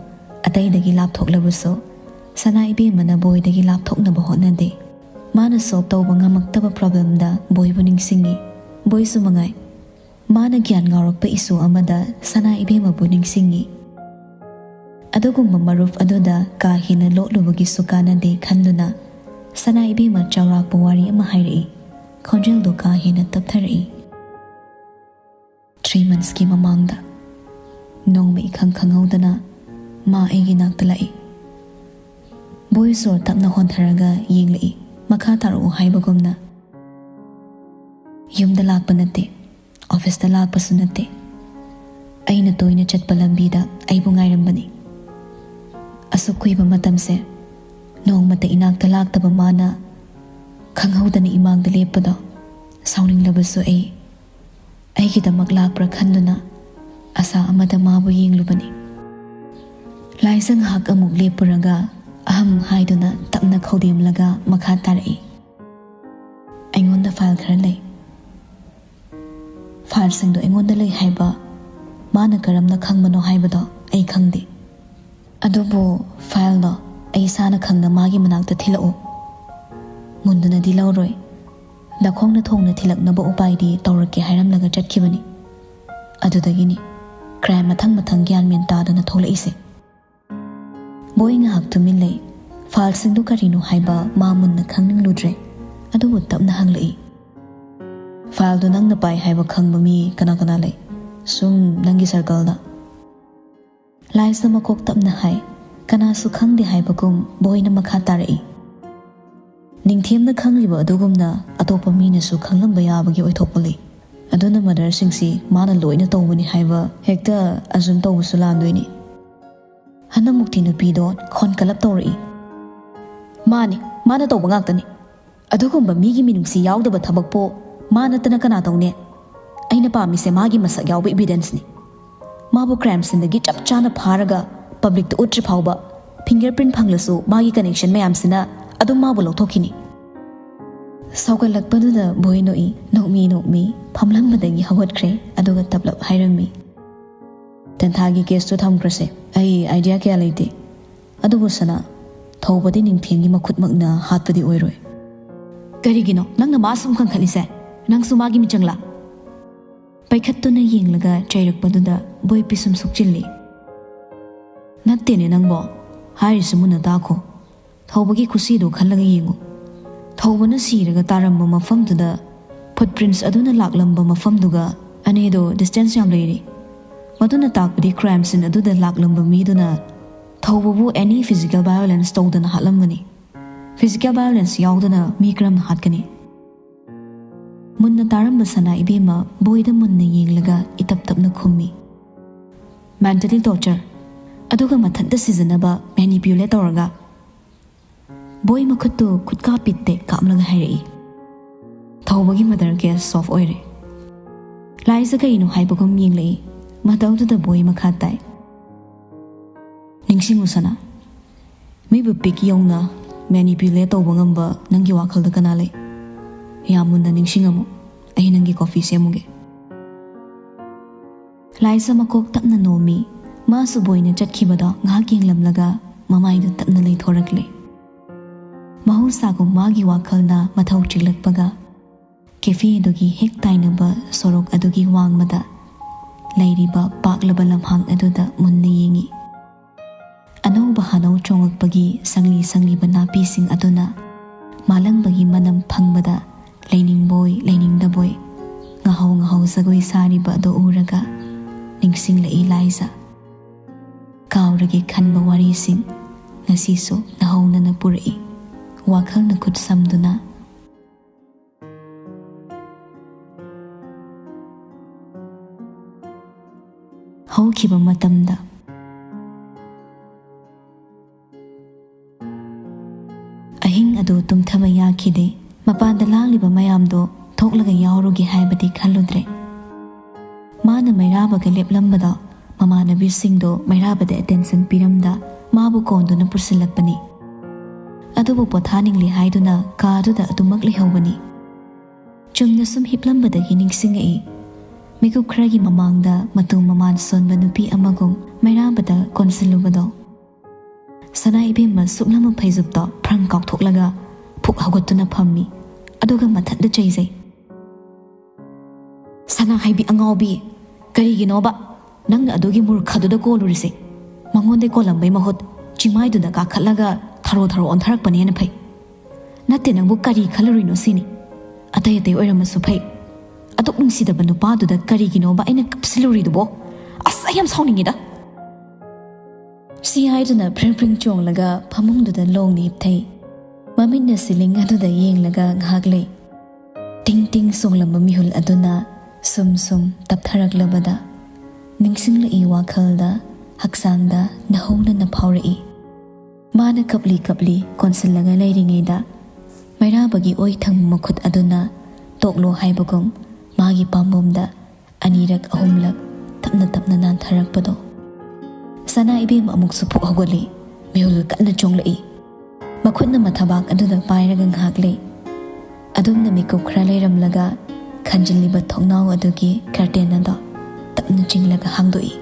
ꯑꯇꯩꯗꯒꯤ ꯂꯥꯞꯊꯣꯛꯂꯕꯁꯨ ꯁꯅꯥ ꯏꯕꯦꯝꯃꯅ ꯕꯣꯏꯗꯒꯤ ꯂꯥꯞꯊꯣꯛꯅꯕ ꯍꯣꯠꯅꯗꯦ꯫ ꯃꯥꯅ ꯁꯣꯜꯕ ꯇꯧꯕ ꯉꯝꯃꯛꯇꯕ ꯄ꯭ꯔꯣꯕ꯭ꯂꯦꯝꯗ ꯕꯣꯏꯕꯨ ꯅꯤꯡꯁꯤꯡꯉꯤ꯫ ꯕꯣꯏꯁꯨ ꯃꯉꯥꯏ꯫ ꯃꯥꯅ ꯒ꯭ꯌꯥꯟ ꯉꯥꯎꯔꯛꯄ ꯏꯁꯨ ꯑꯃꯗ ꯁꯅꯥ ꯏꯕꯦꯝꯃꯕꯨ ꯅꯤꯡꯁꯤꯡꯉꯤ꯫ ꯑꯗꯨꯒꯨꯝꯕ ꯃꯔꯨꯞ ꯑꯗꯨꯗ ꯀꯥ ꯍꯦꯟꯅ ꯂꯣꯠꯂꯨꯕꯒꯤꯁꯨ ꯀꯥꯟꯅꯗꯦ ꯈꯟꯗꯨꯅ ꯁꯅꯥ ꯏꯕꯦꯝꯃ ꯆꯥꯎꯔꯥꯛꯄ ꯋꯥꯔꯤ ꯑꯃ ꯍꯥꯏꯔꯛꯏ꯫ ꯈꯣꯟꯖꯦꯜꯗꯣ ꯀꯥ ꯍꯦꯟꯅ ꯇꯞꯊꯔꯛꯏ꯫ Three monthsꯀꯤ ꯃꯃꯥꯡꯗ ꯅꯣꯡꯃ ꯏꯈꯪ ꯈꯪꯍꯧꯗꯅ ꯃꯥ ꯑꯩꯒꯤ ꯅꯥꯛꯇ ꯂꯥꯛꯏ꯫ ꯕꯣꯏ ꯁꯣꯔ ꯇꯞꯅ ꯍꯣꯟꯊꯔꯒ ꯌꯦꯡꯂꯛꯏ, ꯃꯈꯥ ꯇꯥꯔꯛꯎ ꯍꯥꯏꯕꯒꯨꯝꯅ꯫ ꯌꯨꯝꯗ ꯂꯥꯛꯄ ꯅꯠꯇꯦ, ꯑꯣꯐꯤꯁꯇ ꯂꯥꯛꯄꯁꯨ ꯅꯠꯇꯦ, ꯑꯩꯅ ꯇꯣꯏꯅ ꯆꯠꯄ ꯂꯝꯕꯤꯗ ꯑꯩꯕꯨ ꯉꯥꯏꯔꯝꯕꯅꯤ꯫ ꯑꯁꯨꯛ ꯀꯨꯏꯕ ꯃꯇꯝꯁꯦ ꯅꯣꯡꯃꯇ ꯏꯅꯥꯛꯇ ꯂꯥꯛꯇꯕ ꯃꯥꯅ ꯈꯪꯍꯧꯗꯅ ꯏꯃꯥꯡꯗ ꯂꯦꯞꯄꯗꯣ ꯁꯥꯎꯅꯤꯡꯂꯕꯁꯨ ꯑꯩ ꯑꯩꯒꯤꯗꯃꯛ ꯂꯥꯛꯄ꯭ꯔꯥ ꯈꯟꯗꯨꯅ ꯑꯁꯥ ꯑꯃꯗ ꯃꯥꯕꯨ ꯌꯦꯡꯂꯨꯕꯅꯤ꯫ ꯂꯥꯏꯖ ꯉꯥꯏꯍꯥꯛ ꯑꯃꯨꯛ ꯂꯦꯞꯄꯨꯔꯒ ꯑꯍꯝ ꯍꯥꯏꯗꯨꯅ ꯇꯞꯅ ꯈꯧꯗꯦꯝꯂꯒ ꯃꯈꯥ ꯇꯥꯔꯛꯏ꯫ ꯑꯩꯉꯣꯟꯗ ꯐꯥꯏꯜ ꯈꯔ ꯂꯩ꯫ ꯐꯥꯏꯜꯁꯤꯡꯗꯣ ꯑꯩꯉꯣꯟꯗ ꯂꯩ ꯍꯥꯏꯕ ꯃꯥꯅ ꯀꯔꯝꯅ ꯈꯪꯕꯅꯣ ꯍꯥꯏꯕꯗꯣ ꯑꯩ ꯈꯪꯗꯦ꯫ ꯑꯗꯨꯕꯨ ꯐꯥꯏꯜꯗꯣ ꯑꯩ ꯏꯁꯥꯅ ꯈꯪꯅ ꯃꯥꯒꯤ ꯃꯅꯥꯛꯇ ꯊꯤꯜꯂꯛꯎ꯫ ꯃꯨꯟꯗꯨꯅꯗꯤ ꯂꯧꯔꯣꯏ꯫ ꯅꯈꯣꯡꯅ ꯊꯣꯡꯅ ꯊꯤꯜꯂꯛꯅꯕ ꯎꯄꯥꯏꯗꯤ ꯇꯧꯔꯛꯀꯦ ꯍꯥꯏꯔꯝꯂꯒ ꯆꯠꯈꯤꯕꯅꯤ꯫ ꯑꯗꯨꯗꯒꯤꯅꯤ ꯀ꯭ꯔꯥꯏꯝ ꯃꯊꯪ ꯃꯊꯪ ꯒ꯭ꯌꯥꯟ ꯃꯦꯟ ꯇꯥꯗꯅ ꯊꯣꯛꯂꯛꯏꯁꯦ꯫ ꯕꯣꯏ ꯉꯥꯏꯍꯥꯛ ꯇꯨꯃꯤꯟ ꯂꯩ꯫ ꯐꯥꯏꯜꯁꯤꯡꯗꯨ ꯀꯔꯤꯅꯣ ꯍꯥꯏꯕ ꯃꯥ ꯃꯨꯟꯅ ꯈꯪꯅꯤꯡꯂꯨꯗ꯭ꯔꯦ꯫ ꯑꯗꯨꯕꯨ ꯇꯞꯅ ꯍꯪꯂꯛꯏ, "ꯐꯥꯏꯜꯗꯨ ꯅꯪꯅ ꯄꯥꯏ ꯍꯥꯏꯕ ꯈꯪꯕ ꯃꯤ ꯀꯅꯥ ꯀꯅꯥ ꯂꯩ? ꯁꯨꯝ ꯅꯪꯒꯤ ꯁꯔꯀꯜꯗ?" ꯂꯥꯏꯖꯅ ꯃꯀꯣꯛ ꯇꯞꯅ ꯍꯥꯏ꯫ ꯀꯅꯥꯁꯨ ꯈꯪꯗꯦ ꯍꯥꯏꯕꯒꯨꯝ ꯕꯣꯏꯅ ꯃꯈꯥ ꯇꯥꯔꯛꯏ, "ꯅꯤꯡꯊꯦꯝꯅ ꯈꯪꯂꯤꯕ ꯑꯗꯨꯒꯨꯝꯅ ꯑꯇꯣꯞꯄ ꯃꯤꯅꯁꯨ ꯈꯪꯂꯝꯕ ꯌꯥꯕꯒꯤ ꯑꯣꯏꯊꯣꯛꯄ ꯂꯩ꯫ ꯑꯗꯨꯅ ꯃꯔꯗꯔꯁꯤꯡꯁꯤ ꯃꯥꯅ ꯂꯣꯏꯅ ꯇꯧꯕꯅꯤ ꯍꯥꯏꯕ ꯍꯦꯛꯇ ꯑꯖꯨꯝ ꯇꯧꯕꯁꯨ ꯂꯥꯟꯗꯣꯏꯅꯤ꯫" ꯍꯟꯗꯛꯃꯨꯛꯇꯤ ꯅꯨꯄꯤꯗꯣ ꯈꯣꯟ ꯀꯜꯂꯞ ꯇꯧꯔꯛꯏ, "ꯃꯥꯅꯤ, ꯃꯥꯅ ꯇꯧꯕ ꯉꯥꯛꯇꯅꯤ꯫ ꯑꯗꯨꯒꯨꯝꯕ ꯃꯤꯒꯤ ꯃꯤꯅꯨꯡꯁꯤ ꯌꯥꯎꯗꯕ ꯊꯕꯛꯄꯨ ꯃꯥ ꯅꯠꯇꯅ ꯀꯅꯥ ꯇꯧꯅꯤ? ꯑꯩꯅ ꯄꯥꯝꯃꯤꯁꯦ ꯃꯥꯒꯤ ꯃꯁꯛ ꯌꯥꯎꯕ evidenceꯅꯤ꯫ ꯃꯥꯕꯨ ꯀ꯭ꯔꯥꯏꯝ ꯁꯤꯟꯗꯒꯤ ꯆꯞ ꯆꯥꯅ ꯐꯥꯔꯒ ꯄꯕ꯭ꯂꯤꯛꯇ ꯎꯠꯇ꯭ꯔꯤ ꯐꯥꯎꯕ ꯐꯤꯡꯒꯔ ꯄ꯭ꯔꯤꯟ ꯐꯪꯂꯁꯨ ꯃꯥꯒꯤ ꯀꯅꯦꯛꯁꯟ ꯃꯌꯥꯝꯁꯤꯅ ꯑꯗꯨꯝ ꯃꯥꯕꯨ ꯂꯧꯊꯣꯛꯈꯤꯅꯤ꯫" ꯁꯥꯎꯒꯠꯂꯛꯄꯗꯨꯗ ꯕꯣꯏ ꯅꯣꯛꯏ, ꯅꯣꯛꯃꯤ ꯅꯣꯛꯃꯤ ꯐꯝꯂꯝꯕꯗꯒꯤ ꯍꯧꯒꯠꯈ꯭ꯔꯦ, ꯑꯗꯨꯒ ꯇꯞꯂꯞ ꯍꯥꯏꯔꯝꯃꯤ, "ꯇꯦꯟꯊꯥꯒꯤ ꯀꯦꯁꯇꯨ ꯊꯝꯈ꯭ꯔꯁꯦ, ꯑꯩ ꯑꯥꯏꯗꯤꯌꯥ ꯀꯌꯥ ꯂꯩꯇꯦ꯫ ꯑꯗꯨꯕꯨ ꯁꯅꯥ, ꯊꯧꯕꯗꯤ ꯅꯤꯡꯊꯦꯝꯒꯤ ꯃꯈꯨꯠꯃꯛꯅ ꯍꯥꯠꯄꯗꯤ ꯑꯣꯏꯔꯣꯏ꯫" "ꯀꯔꯤꯒꯤꯅꯣ ꯅꯪꯅ ꯃꯥ ꯁꯨꯝ ꯀꯟꯈꯠꯂꯤꯁꯦ? ꯅꯪꯁꯨ ꯃꯥꯒꯤ ꯃꯤꯆꯪꯂꯥ?" ꯄꯥꯏꯈꯠꯇꯨꯅ ꯌꯦꯡꯂꯒ ꯆꯩꯔꯛꯄꯗꯨꯗ ꯕꯣꯏ ꯄꯤꯁꯨꯝ ꯁꯨꯛꯆꯤꯜꯂꯤ꯫ "ꯅꯠꯇꯦꯅꯦ ꯅꯪꯕꯣ, ꯍꯥꯏꯔꯤꯁꯤ ꯃꯨꯟꯅ ꯇꯥꯈꯣ꯫ ꯊꯧꯕꯒꯤ ꯈꯨꯁꯤꯗꯣ ꯈꯜꯂꯒ ꯌꯦꯡꯉꯨ꯫ ꯊꯧꯕꯅ ꯁꯤꯔꯒ ꯇꯥꯔꯝꯕ ꯃꯐꯝꯗꯨꯗ Footprints ꯑꯗꯨꯅ ꯂꯥꯛꯂꯝꯕ ꯃꯐꯝꯗꯨꯒ ꯑꯅꯤꯗꯣ distance ꯌꯥꯝ ꯂꯩꯔꯤ꯫ ꯃꯗꯨꯅ ꯇꯥꯛꯄꯗꯤ crime scene ꯑꯗꯨꯗ ꯂꯥꯛꯂꯝꯕ ꯃꯤꯗꯨꯅ ꯊꯧꯕꯕꯨ any physical violence ꯇꯧꯗꯅ ꯍꯥꯠꯂꯝꯒꯅꯤ꯫ Physical violence ꯌꯥꯎꯗꯅ ꯃꯤ ꯀꯔꯝꯅ ꯍꯥꯠꯀꯅꯤ? ꯃꯨꯟꯅ ꯇꯥꯔꯝꯕ ꯁꯅꯥ ꯏꯕꯦꯝꯃ ꯕꯣꯏꯗ ꯃꯨꯟꯅ ꯌꯦꯡꯂꯒ ꯏꯇꯞ ꯇꯞꯅ ꯈꯨꯝꯃꯤ, "Mentally torture, ꯑꯗꯨꯒ ꯃꯊꯟꯇ ꯁꯤꯖꯤꯟꯅꯕ, manipulate ꯇꯧꯔꯒ꯫" ꯕꯣꯏ ꯃꯈꯨꯠꯇꯨ ꯈꯨꯠꯀꯥ ꯄꯤꯠꯇꯦ ꯀꯥꯞꯂꯒ ꯍꯥꯏꯔꯛꯏ, "ꯊꯧꯕꯒꯤ murder case solve ꯑꯣꯏꯔꯦ꯫" ꯂꯥꯏꯖ ꯀꯩꯅꯣ ꯍꯥꯏꯕꯒꯨꯝ ꯌꯦꯡꯂꯛꯏ꯫ ꯃꯇꯧꯗꯨꯗ ꯕꯣꯏ ꯃꯈꯥ ꯇꯥꯏ, "ꯅꯤꯡꯁꯤꯡꯉꯨ ꯁꯅꯥ, ꯃꯤꯕꯨ ꯄꯤꯛ ꯌꯧꯅ manipulate ꯇꯧꯕ ꯉꯝꯕ ꯅꯪꯒꯤ ꯋꯥꯈꯜꯗ ꯀꯅꯥ ꯂꯩ? ꯌꯥꯝ ꯃꯨꯟꯅ ꯅꯤꯡꯁꯤꯡꯉꯝꯃꯨ, ꯑꯩ ꯅꯪꯒꯤ coffee ꯁꯦꯝꯃꯨꯒꯦ꯫" ꯂꯥꯏꯖ ꯃꯀꯣꯛ ꯇꯞꯅ ꯅꯣꯝꯃꯤ꯫ ꯃꯥꯁꯨ ꯕꯣꯏꯅ ꯆꯠꯈꯤꯕꯗꯣ ꯉꯥꯏꯍꯥꯛ ꯌꯦꯡꯂꯝꯂꯒ ꯃꯃꯥꯏꯗꯨ ꯇꯞꯅ ꯂꯩꯊꯣꯔꯛꯂꯦ꯫ ꯃꯍꯧꯁꯥꯒꯨꯝ ꯃꯥꯒꯤ ꯋꯥꯈꯜꯅ ꯃꯊꯧ ꯆꯤꯛꯂꯛꯄꯒ cafe ꯑꯗꯨꯒꯤ ꯍꯦꯛ ꯇꯥꯏꯅꯕ ꯁꯣꯔꯣꯛ ꯑꯗꯨꯒꯤ ꯋꯥꯡꯃꯗ ꯂꯩꯔꯤꯕ ꯄꯥꯛꯂꯕ ꯂꯝꯍꯥꯡ ꯑꯗꯨꯗ ꯃꯨꯟꯅ ꯌꯦꯡꯉꯤ꯫ ꯑꯅꯧꯕ ꯍꯥꯅꯧ ꯆꯣꯡꯂꯛꯄꯒꯤ ꯁꯪꯂꯤ ꯁꯪꯂꯤꯕ ꯅꯥꯄꯤꯁꯤꯡ ꯑꯗꯨꯅ ꯃꯥꯂꯪꯕꯒꯤ ꯃꯅꯝ ꯐꯪꯕꯗ ꯂꯩꯅꯤꯡꯕꯣꯏ ꯂꯩꯅꯤꯡꯗꯕꯣꯏ ꯉꯥꯍꯧ ꯉꯥꯍꯧ ꯖꯒꯣꯏ ꯁꯥꯔꯤꯕ ꯑꯗꯨ ꯎꯔꯒ ꯅꯤꯡꯁꯤꯡꯂꯛꯏ ꯂꯥꯏꯖ꯫ ꯀꯥꯎꯔꯒꯦ ꯈꯟꯕ ꯋꯥꯔꯤꯁꯤꯡ ꯉꯁꯤꯁꯨ ꯅꯧꯍꯧꯅꯅ ꯄꯨꯔꯛꯏ꯫ ꯋꯥꯈꯜꯅ ꯈꯨꯠ ꯁꯝꯗꯨꯅ ꯍꯧꯈꯤꯕ ꯃꯇꯝꯗ꯫ ꯑꯍꯤꯡ ꯑꯗꯨ ꯇꯨꯝꯊꯕ ꯌꯥꯈꯤꯗꯦ꯫ ꯃꯄꯥꯟꯗ ꯂꯥꯡꯂꯤꯕ ꯃꯌꯥꯝꯗꯣ ꯊꯣꯛꯂꯒ ꯌꯥꯎꯔꯨꯒꯦ ꯍꯥꯏꯕꯗꯤ ꯈꯜꯂꯨꯗ꯭ꯔꯦ꯫ ꯃꯥꯅ ꯃꯩꯔꯥꯕꯒ ꯂꯦꯞꯂꯝꯕꯗꯣ ꯃꯃꯥꯟꯅꯕꯤꯁꯤꯡꯗꯣ ꯃꯩꯔꯥꯕꯗ attention ꯄꯤꯔꯝꯗ ꯃꯥꯕꯨ ꯀꯣꯟꯗꯨꯅ ꯄꯨꯁꯤꯜꯂꯛꯄꯅꯤ꯫ ꯑꯗꯨꯕꯨ ꯄꯣꯊꯥꯅꯤꯡꯂꯦ ꯍꯥꯏꯗꯨꯅ ꯀꯥꯗꯨꯗ ꯑꯗꯨꯃꯛ ꯂꯩꯍꯧꯕꯅꯤ꯫ ꯆꯨꯝꯅ ꯁꯨꯝ ꯍꯤꯞꯂꯝꯕꯗꯒꯤ ꯅꯤꯡꯁꯤꯡꯉꯛꯏ꯫ ꯃꯤꯀꯨꯞ ꯈꯔꯒꯤ ꯃꯃꯥꯡꯗ ꯃꯇꯨ ꯃꯃꯥꯟ ꯁꯣꯟꯕ ꯅꯨꯄꯤ ꯑꯃꯒꯨꯝ ꯃꯩꯔꯥꯕꯗ ꯀꯣꯟꯁꯤꯜꯂꯨꯕꯗꯣ꯫ ꯁꯅꯥ ꯏꯕꯦꯝꯃ ꯁꯨꯞꯂꯝꯕ ꯐꯩꯖꯨꯞꯇꯣ ꯐ꯭ꯔꯪ ꯀꯥꯎꯊꯣꯛꯂꯒ ꯐꯨꯛ ꯍꯧꯒꯠꯇꯨꯅ ꯐꯝꯃꯤ꯫ ꯑꯗꯨꯒ ꯃꯊꯟꯇ ꯆꯩꯖꯩ꯫ "ꯁꯅꯥ ꯍꯥꯏꯕꯤ ꯑꯉꯥꯎꯕꯤ, ꯀꯔꯤꯒꯤꯅꯣꯕ ꯅꯪꯅ ꯑꯗꯨꯒꯤ ꯃꯨꯔꯈꯗꯨꯗ ꯀꯣꯜꯂꯨꯔꯤꯁꯦ? ꯃꯉꯣꯟꯗ ꯀꯣꯜꯂꯝꯕꯩ ꯃꯍꯨꯠ ꯆꯤꯃꯥꯏꯗꯨꯗ ꯀꯥꯈꯠꯂꯒ ꯊꯔꯣ ꯊꯔꯣ ꯑꯣꯟꯊꯔꯛꯄꯅ ꯍꯦꯟꯅ ꯐꯩ꯫ ꯅꯠꯇꯦ, ꯅꯪꯕꯨ ꯀꯔꯤ ꯈꯜꯂꯨꯔꯤꯅꯣ ꯁꯤꯅꯤ꯫ ꯑꯇꯩ ꯑꯇꯩ ꯑꯣꯏꯔꯝꯃꯁꯨ ꯐꯩ, ꯑꯗꯨꯛ ꯅꯨꯡꯁꯤꯗꯕ ꯅꯨꯄꯥꯗꯨꯗ ꯀꯔꯤꯒꯤꯅꯣꯕ ꯑꯩꯅ ꯀꯞꯁꯤꯜꯂꯨꯔꯤꯗꯨꯕꯣ? ꯑꯁ, ꯑꯩ ꯌꯥꯝ ꯁꯥꯎꯅꯤꯡꯉꯤꯗ꯫ ꯁꯤ ꯍꯥꯏꯗꯨꯅ ꯐ꯭ꯔꯤꯡ ꯐ꯭ꯔꯤꯡ ꯆꯣꯡꯂꯒ ꯐꯃꯨꯡꯗꯨꯗ ꯂꯣꯡꯅ ꯍꯤꯞꯊꯩ꯫ ꯃꯃꯤꯠꯅ ꯁꯤꯂꯤꯡ ꯑꯗꯨꯗ ꯌꯦꯡꯂꯒ ꯉꯥꯏꯍꯥꯛ ꯂꯩ꯫ ꯇꯤꯡ ꯇꯤꯡ ꯆꯣꯡꯂꯝꯕ ꯃꯤꯍꯨꯜ ꯑꯗꯨꯅ ꯁꯨꯝ ꯁꯨꯝ ꯇꯞꯊꯔꯛꯂꯕꯗ ꯅꯤꯡꯁꯤꯡꯂꯛꯏ ꯋꯥꯈꯜꯗ, ꯍꯛꯆꯥꯡꯗ ꯅꯧꯍꯧꯅꯅ ꯐꯥꯎꯔꯛꯏ꯫ ꯃꯥꯅ ꯀꯞꯂꯤ ꯀꯞꯂꯤ ꯀꯣꯟꯁꯤꯜꯂꯒ ꯂꯩꯔꯤꯉꯩꯗ ꯃꯩꯔꯥꯕꯒꯤ ꯑꯣꯏ ꯊꯪꯕ ꯃꯈꯨꯠ ꯑꯗꯨꯅ ꯇꯣꯛꯂꯣ ꯍꯥꯏꯕꯒꯨꯝ ꯃꯥꯒꯤ ꯄꯥꯝꯕꯣꯝꯗ ꯑꯅꯤꯔꯛ ꯑꯍꯨꯝꯂꯛ ꯇꯞꯅ ꯇꯞꯅ ꯅꯥꯟꯊꯔꯛꯄꯗꯣ꯫ ꯁꯅꯥ ꯏꯕꯦꯝ ꯑꯃꯨꯛꯁꯨ ꯐꯨꯛ ꯍꯧꯒꯠꯂꯤ꯫ ꯃꯤꯍꯨꯜ ꯀꯟꯅ ꯆꯣꯡꯂꯛꯏ꯫ ꯃꯈꯨꯠꯅ ꯃꯊꯕꯥꯛ ꯑꯗꯨꯗ ꯄꯥꯏꯔꯒ ꯉꯥꯏꯍꯥꯛ ꯂꯩ꯫ ꯑꯗꯨꯝꯅ ꯃꯤꯀꯨꯞ ꯈꯔ ꯂꯩꯔꯝꯂꯒ ꯈꯟꯖꯤꯜꯂꯤꯕ ꯊꯣꯡꯅꯥꯎ ꯑꯗꯨꯒꯤ ꯀꯔꯇꯦꯟ ꯑꯗꯣ ꯇꯞꯅ ꯆꯤꯡꯂꯒ ꯍꯥꯡꯗꯣꯛꯏ꯫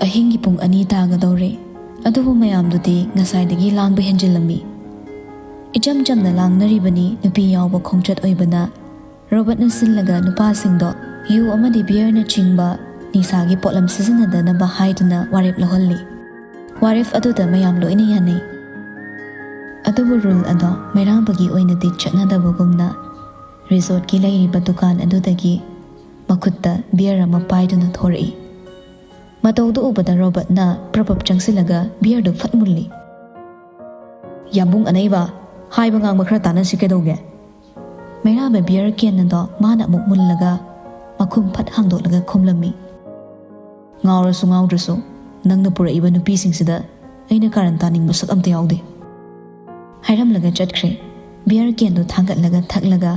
ꯑꯍꯤꯡꯒꯤ ꯄꯨꯡ ꯑꯅꯤ ꯇꯥꯒꯗꯧꯔꯦ꯫ ꯑꯗꯨꯕꯨ ꯃꯌꯥꯝꯗꯨꯗꯤ ꯉꯁꯥꯏꯗꯒꯤ ꯂꯥꯡꯕ ꯍꯦꯟꯖꯤꯜꯂꯝꯃꯤ꯫ ꯏꯆꯝ ꯆꯝꯅ ꯂꯥꯡꯅꯔꯤꯕꯅꯤ ꯅꯨꯄꯤ ꯌꯥꯎꯕ ꯈꯣꯡꯆꯠ ꯑꯣꯏꯕꯅ꯫ ꯔꯣꯕꯔꯠꯅ ꯁꯤꯜꯂꯒ ꯅꯨꯄꯥꯁꯤꯡꯗꯣ ꯌꯨ ꯑꯃꯗꯤ ꯕꯤꯌꯔꯅꯆꯤꯡꯕ ꯅꯤꯁꯥꯒꯤ ꯄꯣꯠꯂꯝ ꯁꯤꯖꯤꯟꯅꯗꯅꯕ ꯍꯥꯏꯗꯨꯅ ꯋꯥꯔꯦꯞ ꯂꯧꯍꯜꯂꯤ꯫ ꯋꯥꯔꯦꯞ ꯑꯗꯨꯗ ꯃꯌꯥꯝ ꯂꯣꯏꯅ ꯌꯥꯅꯩ꯫ ꯑꯗꯨꯕꯨ ꯔꯨꯜ ꯑꯗꯣ ꯃꯩꯔꯥꯕꯒꯤ ꯑꯣꯏꯅꯗꯤ ꯆꯠꯅꯗꯕꯒꯨꯝꯅ ꯔꯤꯖꯣꯔꯠꯀꯤ ꯂꯩꯔꯤꯕ ꯗꯨꯀꯥꯟ ꯑꯗꯨꯗꯒꯤ ꯃꯈꯨꯠꯇ ꯕꯤꯌꯔ ꯑꯃ ꯄꯥꯏꯗꯨꯅ ꯊꯣꯔꯛꯏ꯫ ꯃꯇꯧꯗꯨ ꯎꯕꯗ ꯔꯣꯕꯔꯠꯅ ꯄ꯭ꯔꯞ ꯄ꯭ꯔꯞ ꯆꯪꯁꯤꯜꯂꯒ ꯕꯤꯌꯔꯗꯨ ꯐꯠ ꯃꯨꯜꯂꯤ꯫ "ꯌꯥꯝꯕꯨꯡ ꯑꯅꯩꯕ, ꯍꯥꯏꯕ ꯉꯥꯡꯕ ꯈꯔ ꯇꯥꯟꯅꯁꯤ ꯀꯩꯗꯧꯒꯦ?" ꯃꯩꯔꯥꯕ ꯕꯤꯌꯔ ꯀꯦꯟ ꯑꯗꯣ ꯃꯥꯅ ꯑꯃꯨꯛ ꯃꯨꯜꯂꯒ ꯃꯈꯨꯝ ꯐꯠ ꯍꯥꯡꯗꯣꯛꯂꯒ ꯈꯨꯝꯂꯝꯃꯤ꯫ "ꯉꯥꯎꯔꯁꯨ ꯉꯥꯎꯗ꯭ꯔꯁꯨ, ꯅꯪꯅ ꯄꯨꯔꯛꯏꯕ ꯅꯨꯄꯤꯁꯤꯡꯁꯤꯗ ꯑꯩꯅ ꯀꯥꯔꯟ ꯇꯥꯅꯤꯡꯕ ꯁꯛ ꯑꯝꯇ ꯌꯥꯎꯗꯦ," ꯍꯥꯏꯔꯝꯂꯒ ꯆꯠꯈ꯭ꯔꯦ꯫ ꯕꯤꯌꯔ ꯀꯦꯟꯗꯨ ꯊꯥꯡꯒꯠꯂꯒ ꯊꯛꯂꯒ꯫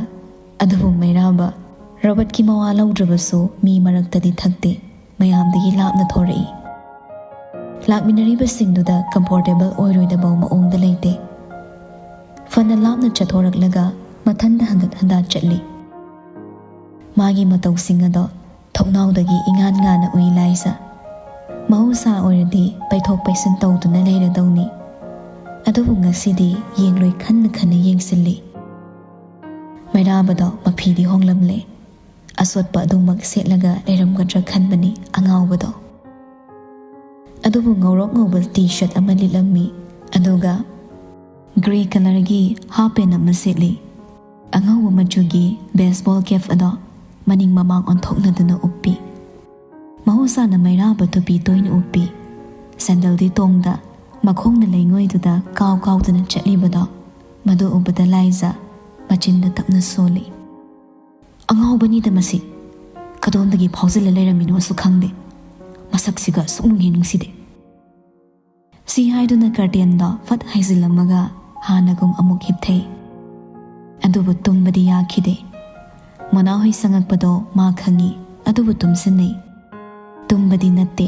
ꯑꯗꯨꯕꯨ ꯃꯩꯔꯥꯕ ꯔꯣꯕꯔꯠꯀꯤ ꯃꯋꯥ ꯂꯧꯗ꯭ꯔꯕꯁꯨ ꯃꯤ ꯃꯔꯛꯇꯗꯤ ꯊꯛꯇꯦ, ꯃꯌꯥꯝꯗꯒꯤ ꯂꯥꯞꯅ ꯊꯣꯔꯛꯏ꯫ ꯂꯥꯛꯃꯤꯟꯅꯔꯤꯕꯁꯤꯡꯗꯨꯗ ꯀꯝꯐꯣꯔꯇꯦꯕꯜ ꯑꯣꯏꯔꯣꯏꯗꯕ ꯃꯑꯣꯡꯗ ꯂꯩꯇꯦ꯫ ꯐꯅ ꯂꯥꯞꯅ ꯆꯠꯊꯣꯔꯛꯂꯒ ꯃꯊꯟꯗ ꯍꯟꯒꯠ ꯍꯟꯗꯥ ꯆꯠꯂꯤ꯫ ꯃꯥꯒꯤ ꯃꯇꯧꯁꯤꯡ ꯑꯗꯣ ꯊꯣꯡꯅꯥꯎꯗꯒꯤ ꯏꯉꯥꯟ ꯉꯥꯟꯅ ꯎꯏ ꯂꯥꯏꯖ꯫ ꯃꯍꯧꯁꯥ ꯑꯣꯏꯔꯗꯤ ꯄꯩꯊꯣꯛ ꯄꯩꯁꯤꯟ ꯇꯧꯗꯨꯅ ꯂꯩꯔꯗꯧꯅꯤ꯫ ꯑꯗꯨꯕꯨ ꯉꯁꯤꯗꯤ ꯌꯦꯡꯂꯣꯏ ꯈꯟꯅ ꯈꯟꯅ ꯌꯦꯡꯁꯤꯜꯂꯤ꯫ ꯃꯩꯔꯥꯕꯗꯣ ꯃꯐꯤꯗꯤ ꯍꯣꯡꯂꯝꯂꯦ꯫ ꯑꯁꯣꯠꯄ ꯑꯗꯨꯃꯛ ꯁꯦꯠꯂꯒ ꯂꯩꯔꯝꯒꯗ꯭ꯔꯥ ꯈꯟꯕꯅꯤ ꯑꯉꯥꯎꯕꯗꯣ꯫ ꯑꯗꯨꯕꯨ ꯉꯧꯔꯣꯛ ꯉꯧꯕ ꯇꯤ ꯁꯔꯠ ꯑꯃ ꯂꯤꯠꯂꯝꯃꯤ, ꯑꯗꯨꯒ ꯒ꯭ꯔꯦ ꯀꯂꯔꯒꯤ ꯍꯥꯞ ꯄꯦꯟ ꯑꯃ ꯁꯦꯠꯂꯤ꯫ ꯑꯉꯧꯕ ꯃꯆꯨꯒꯤ baseball cap ꯑꯗꯣ ꯃꯅꯤꯡ ꯃꯃꯥꯡ ꯑꯣꯟꯊꯣꯛꯅꯗꯨꯅ ꯎꯞꯄꯤ꯫ ꯃꯍꯧꯁꯥꯅ ꯃꯩꯔꯥꯕ ꯇꯨꯄꯤ ꯇꯣꯏꯅ ꯎꯞꯄꯤ꯫ ꯁꯦꯟꯗꯜꯗꯤ ꯇꯣꯡꯗ, ꯃꯈꯣꯡꯅ ꯂꯩꯉꯣꯏꯗꯨꯗ ꯀꯥꯎ ꯀꯥꯎꯗꯨꯅ ꯆꯠꯂꯤꯕꯗꯣ ꯃꯗꯨ ꯎꯕꯗ ꯂꯥꯏꯖ ꯃꯆꯤꯟꯗ ꯇꯞꯅ ꯁꯣꯜꯂꯤ꯫ "ꯑꯉꯥꯎꯕꯅꯤꯗ ꯃꯁꯤ꯫ ꯀꯗꯣꯝꯗꯒꯤ ꯐꯥꯎꯖꯤꯜꯂ ꯂꯩꯔꯝꯃꯤꯅꯣꯁꯨ ꯈꯪꯗꯦ꯫ ꯃꯁꯛꯁꯤꯒ ꯁꯨꯛꯅꯨꯡ ꯍꯦꯛ ꯅꯨꯡꯁꯤꯗꯦ꯫" ꯁꯤ ꯍꯥꯏꯗꯨꯅ curtainꯗꯣ ꯐꯠ ꯍꯥꯏꯖꯤꯜꯂꯝꯃꯒ ꯍꯥꯟꯅꯒꯨꯝ ꯑꯃꯨꯛ ꯍꯤꯞꯊꯩ꯫ ꯑꯗꯨꯕꯨ ꯇꯨꯝꯕꯗꯤ ꯌꯥꯈꯤꯗꯦ꯫ ꯃꯣꯅꯥ ꯍꯣꯏ ꯆꯪꯉꯛꯄꯗꯣ ꯃꯥ ꯈꯪꯉꯤ, ꯑꯗꯨꯕꯨ ꯇꯨꯝꯁꯤꯟꯅꯩ꯫ ꯇꯨꯝꯕꯗꯤ ꯅꯠꯇꯦ,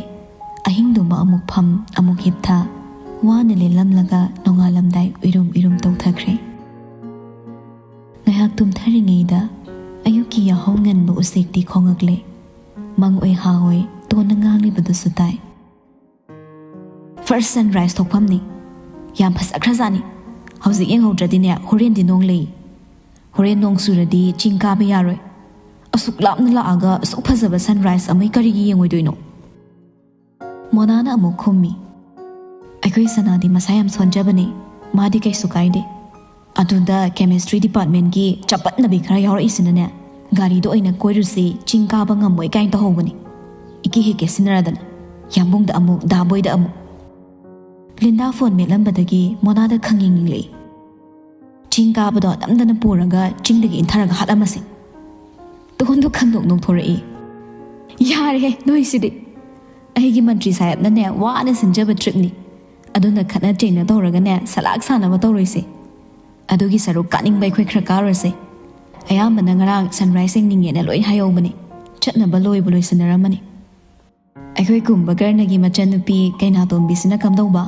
ꯑꯍꯤꯡꯗꯨꯃ ꯑꯃꯨꯛ ꯐꯝ, ꯑꯃꯨꯛ ꯍꯤꯞꯊ, ꯋꯥꯅ ꯂꯦꯜꯂꯝꯂꯒ ꯅꯣꯡꯉꯥꯜꯂꯝꯗꯥꯏ ꯎꯏꯔꯨꯝ ꯎꯏꯔꯨꯝ ꯇꯧꯊꯈ꯭ꯔꯦ꯫ ꯉꯥꯏꯍꯥꯛ ꯇꯨꯝꯊꯔꯤꯉꯩꯗ ꯑꯌꯨꯛꯀꯤ ꯌꯥꯍꯧ ꯉꯟꯕ ꯎꯆꯦꯛꯇꯤ ꯈꯣꯡꯉꯛꯂꯦ꯫ ꯃꯪ ꯑꯣꯏ ꯍꯥ ꯑꯣꯏ ꯇꯣꯟꯅ ꯉꯥꯡꯂꯤꯕꯗꯨꯁꯨ ꯇꯥꯏ꯫ "First sunrise ꯊꯣꯛꯐꯝꯅꯤ꯫ ꯌꯥꯝ ꯐꯖꯈ꯭ꯔꯖꯥꯠꯅꯤ꯫ ꯍꯧꯖꯤꯛ ꯌꯦꯡꯍꯧꯗ꯭ꯔꯗꯤꯅꯦ, ꯍꯣꯔꯦꯟꯗꯤ ꯅꯣꯡ ꯂꯩ꯫ ꯍꯣꯔꯦꯟ ꯅꯣꯡ ꯆꯨꯔꯗꯤ ꯆꯤꯡ ꯀꯥꯕ ꯌꯥꯔꯣꯏ꯫ ꯑꯁꯨꯛ ꯂꯥꯞꯅ ꯂꯥꯛꯑꯒ ꯑꯁꯨꯛ ꯐꯖꯕ sunrise ꯑꯃꯩ ꯀꯔꯤꯒꯤ ꯌꯦꯡꯉꯣꯏꯗꯣꯏꯅꯣ?" ꯃꯣꯅꯥꯅ ꯑꯃꯨꯛ ꯈꯨꯝꯃꯤ, "ꯑꯩꯈꯣꯏ ꯁꯅꯥꯗꯤ ꯃꯁꯥ ꯌꯥꯝ ꯁꯣꯟꯖꯕꯅꯦ, ꯃꯥꯗꯤ ꯀꯩꯁꯨ ꯀꯥꯏꯗꯦ꯫ ꯑꯗꯨꯗ chemistry departmentꯀꯤ ꯆꯄꯠꯅꯕꯤ ꯈꯔ ꯌꯥꯎꯔꯛꯏꯁꯤꯅꯅꯦ, ꯒꯥꯔꯤꯗ ꯑꯣꯏꯅ ꯀꯣꯏꯔꯨꯁꯤ, ꯆꯤꯡ ꯀꯥꯕ ꯉꯝꯃꯣꯏ ꯀꯥꯏꯅ ꯇꯧꯍꯧꯕꯅꯤ꯫ ꯏꯀꯦ ꯍꯦꯛ ꯀꯦꯁꯤꯟꯅꯔꯗꯅ, ꯌꯥꯝꯕꯨꯡꯗ ꯑꯃꯨꯛ, ꯗꯥꯕꯣꯏꯗ ꯑꯃꯨꯛ꯫" Linda phone ꯃꯦꯠꯂꯝꯕꯗꯒꯤ ꯃꯣꯅꯥꯗ ꯈꯪꯌꯦꯡ ꯌꯦꯡꯂꯛꯏ꯫ "ꯆꯤꯡ ꯀꯥꯕꯗꯣ ꯅꯝꯗꯅ ꯄꯨꯔꯒ ꯆꯤꯡꯗꯒꯤ ꯏꯟꯊꯔꯒ ꯍꯥꯠꯂꯝꯃꯁꯤ꯫" ꯇꯣꯟꯗꯣ ꯈꯪꯅꯣꯛ ꯅꯣꯛꯊꯣꯔꯛꯏ꯫ "ꯌꯥꯔꯦꯍꯦ ꯅꯣꯏꯁꯤꯗꯤ꯫ ꯑꯩꯒꯤ ꯃꯟꯇ꯭ꯔꯤ ꯁꯥꯍꯦꯕꯅꯅꯦ ꯋꯥꯅ ꯁꯤꯟꯖꯕ tripꯅꯤ꯫ ꯑꯗꯨꯅ ꯈꯠꯅ ꯆꯩꯅ ꯇꯧꯔꯒꯅꯦ ꯁꯂꯥꯛ ꯁꯥꯟꯅꯕ ꯇꯧꯔꯣꯏꯁꯦ꯫ ꯑꯗꯨꯒꯤ ꯁꯔꯨꯛ ꯀꯥꯅꯤꯡꯕ ꯑꯩꯈꯣꯏ ꯈꯔ ꯀꯥꯔꯨꯔꯁꯦ꯫ ꯑꯌꯥꯝꯕꯅ ꯉꯔꯥꯡ sunrise ꯌꯦꯡꯅꯤꯡꯉꯦꯅ ꯂꯣꯏ ꯍꯥꯏꯍꯧꯕꯅꯦ꯫ ꯆꯠꯅꯕ ꯂꯣꯏꯕꯨ ꯂꯣꯏꯁꯤꯟꯅꯔꯝꯃꯅꯤ꯫" "ꯑꯩꯈꯣꯏ ꯀꯨꯝꯕꯒꯔꯅꯒꯤ ꯃꯆꯟꯅꯨꯄꯤ ꯀꯩꯅꯥꯇꯣꯝꯕꯤꯁꯤꯅ ꯀꯝꯗꯧꯕ?"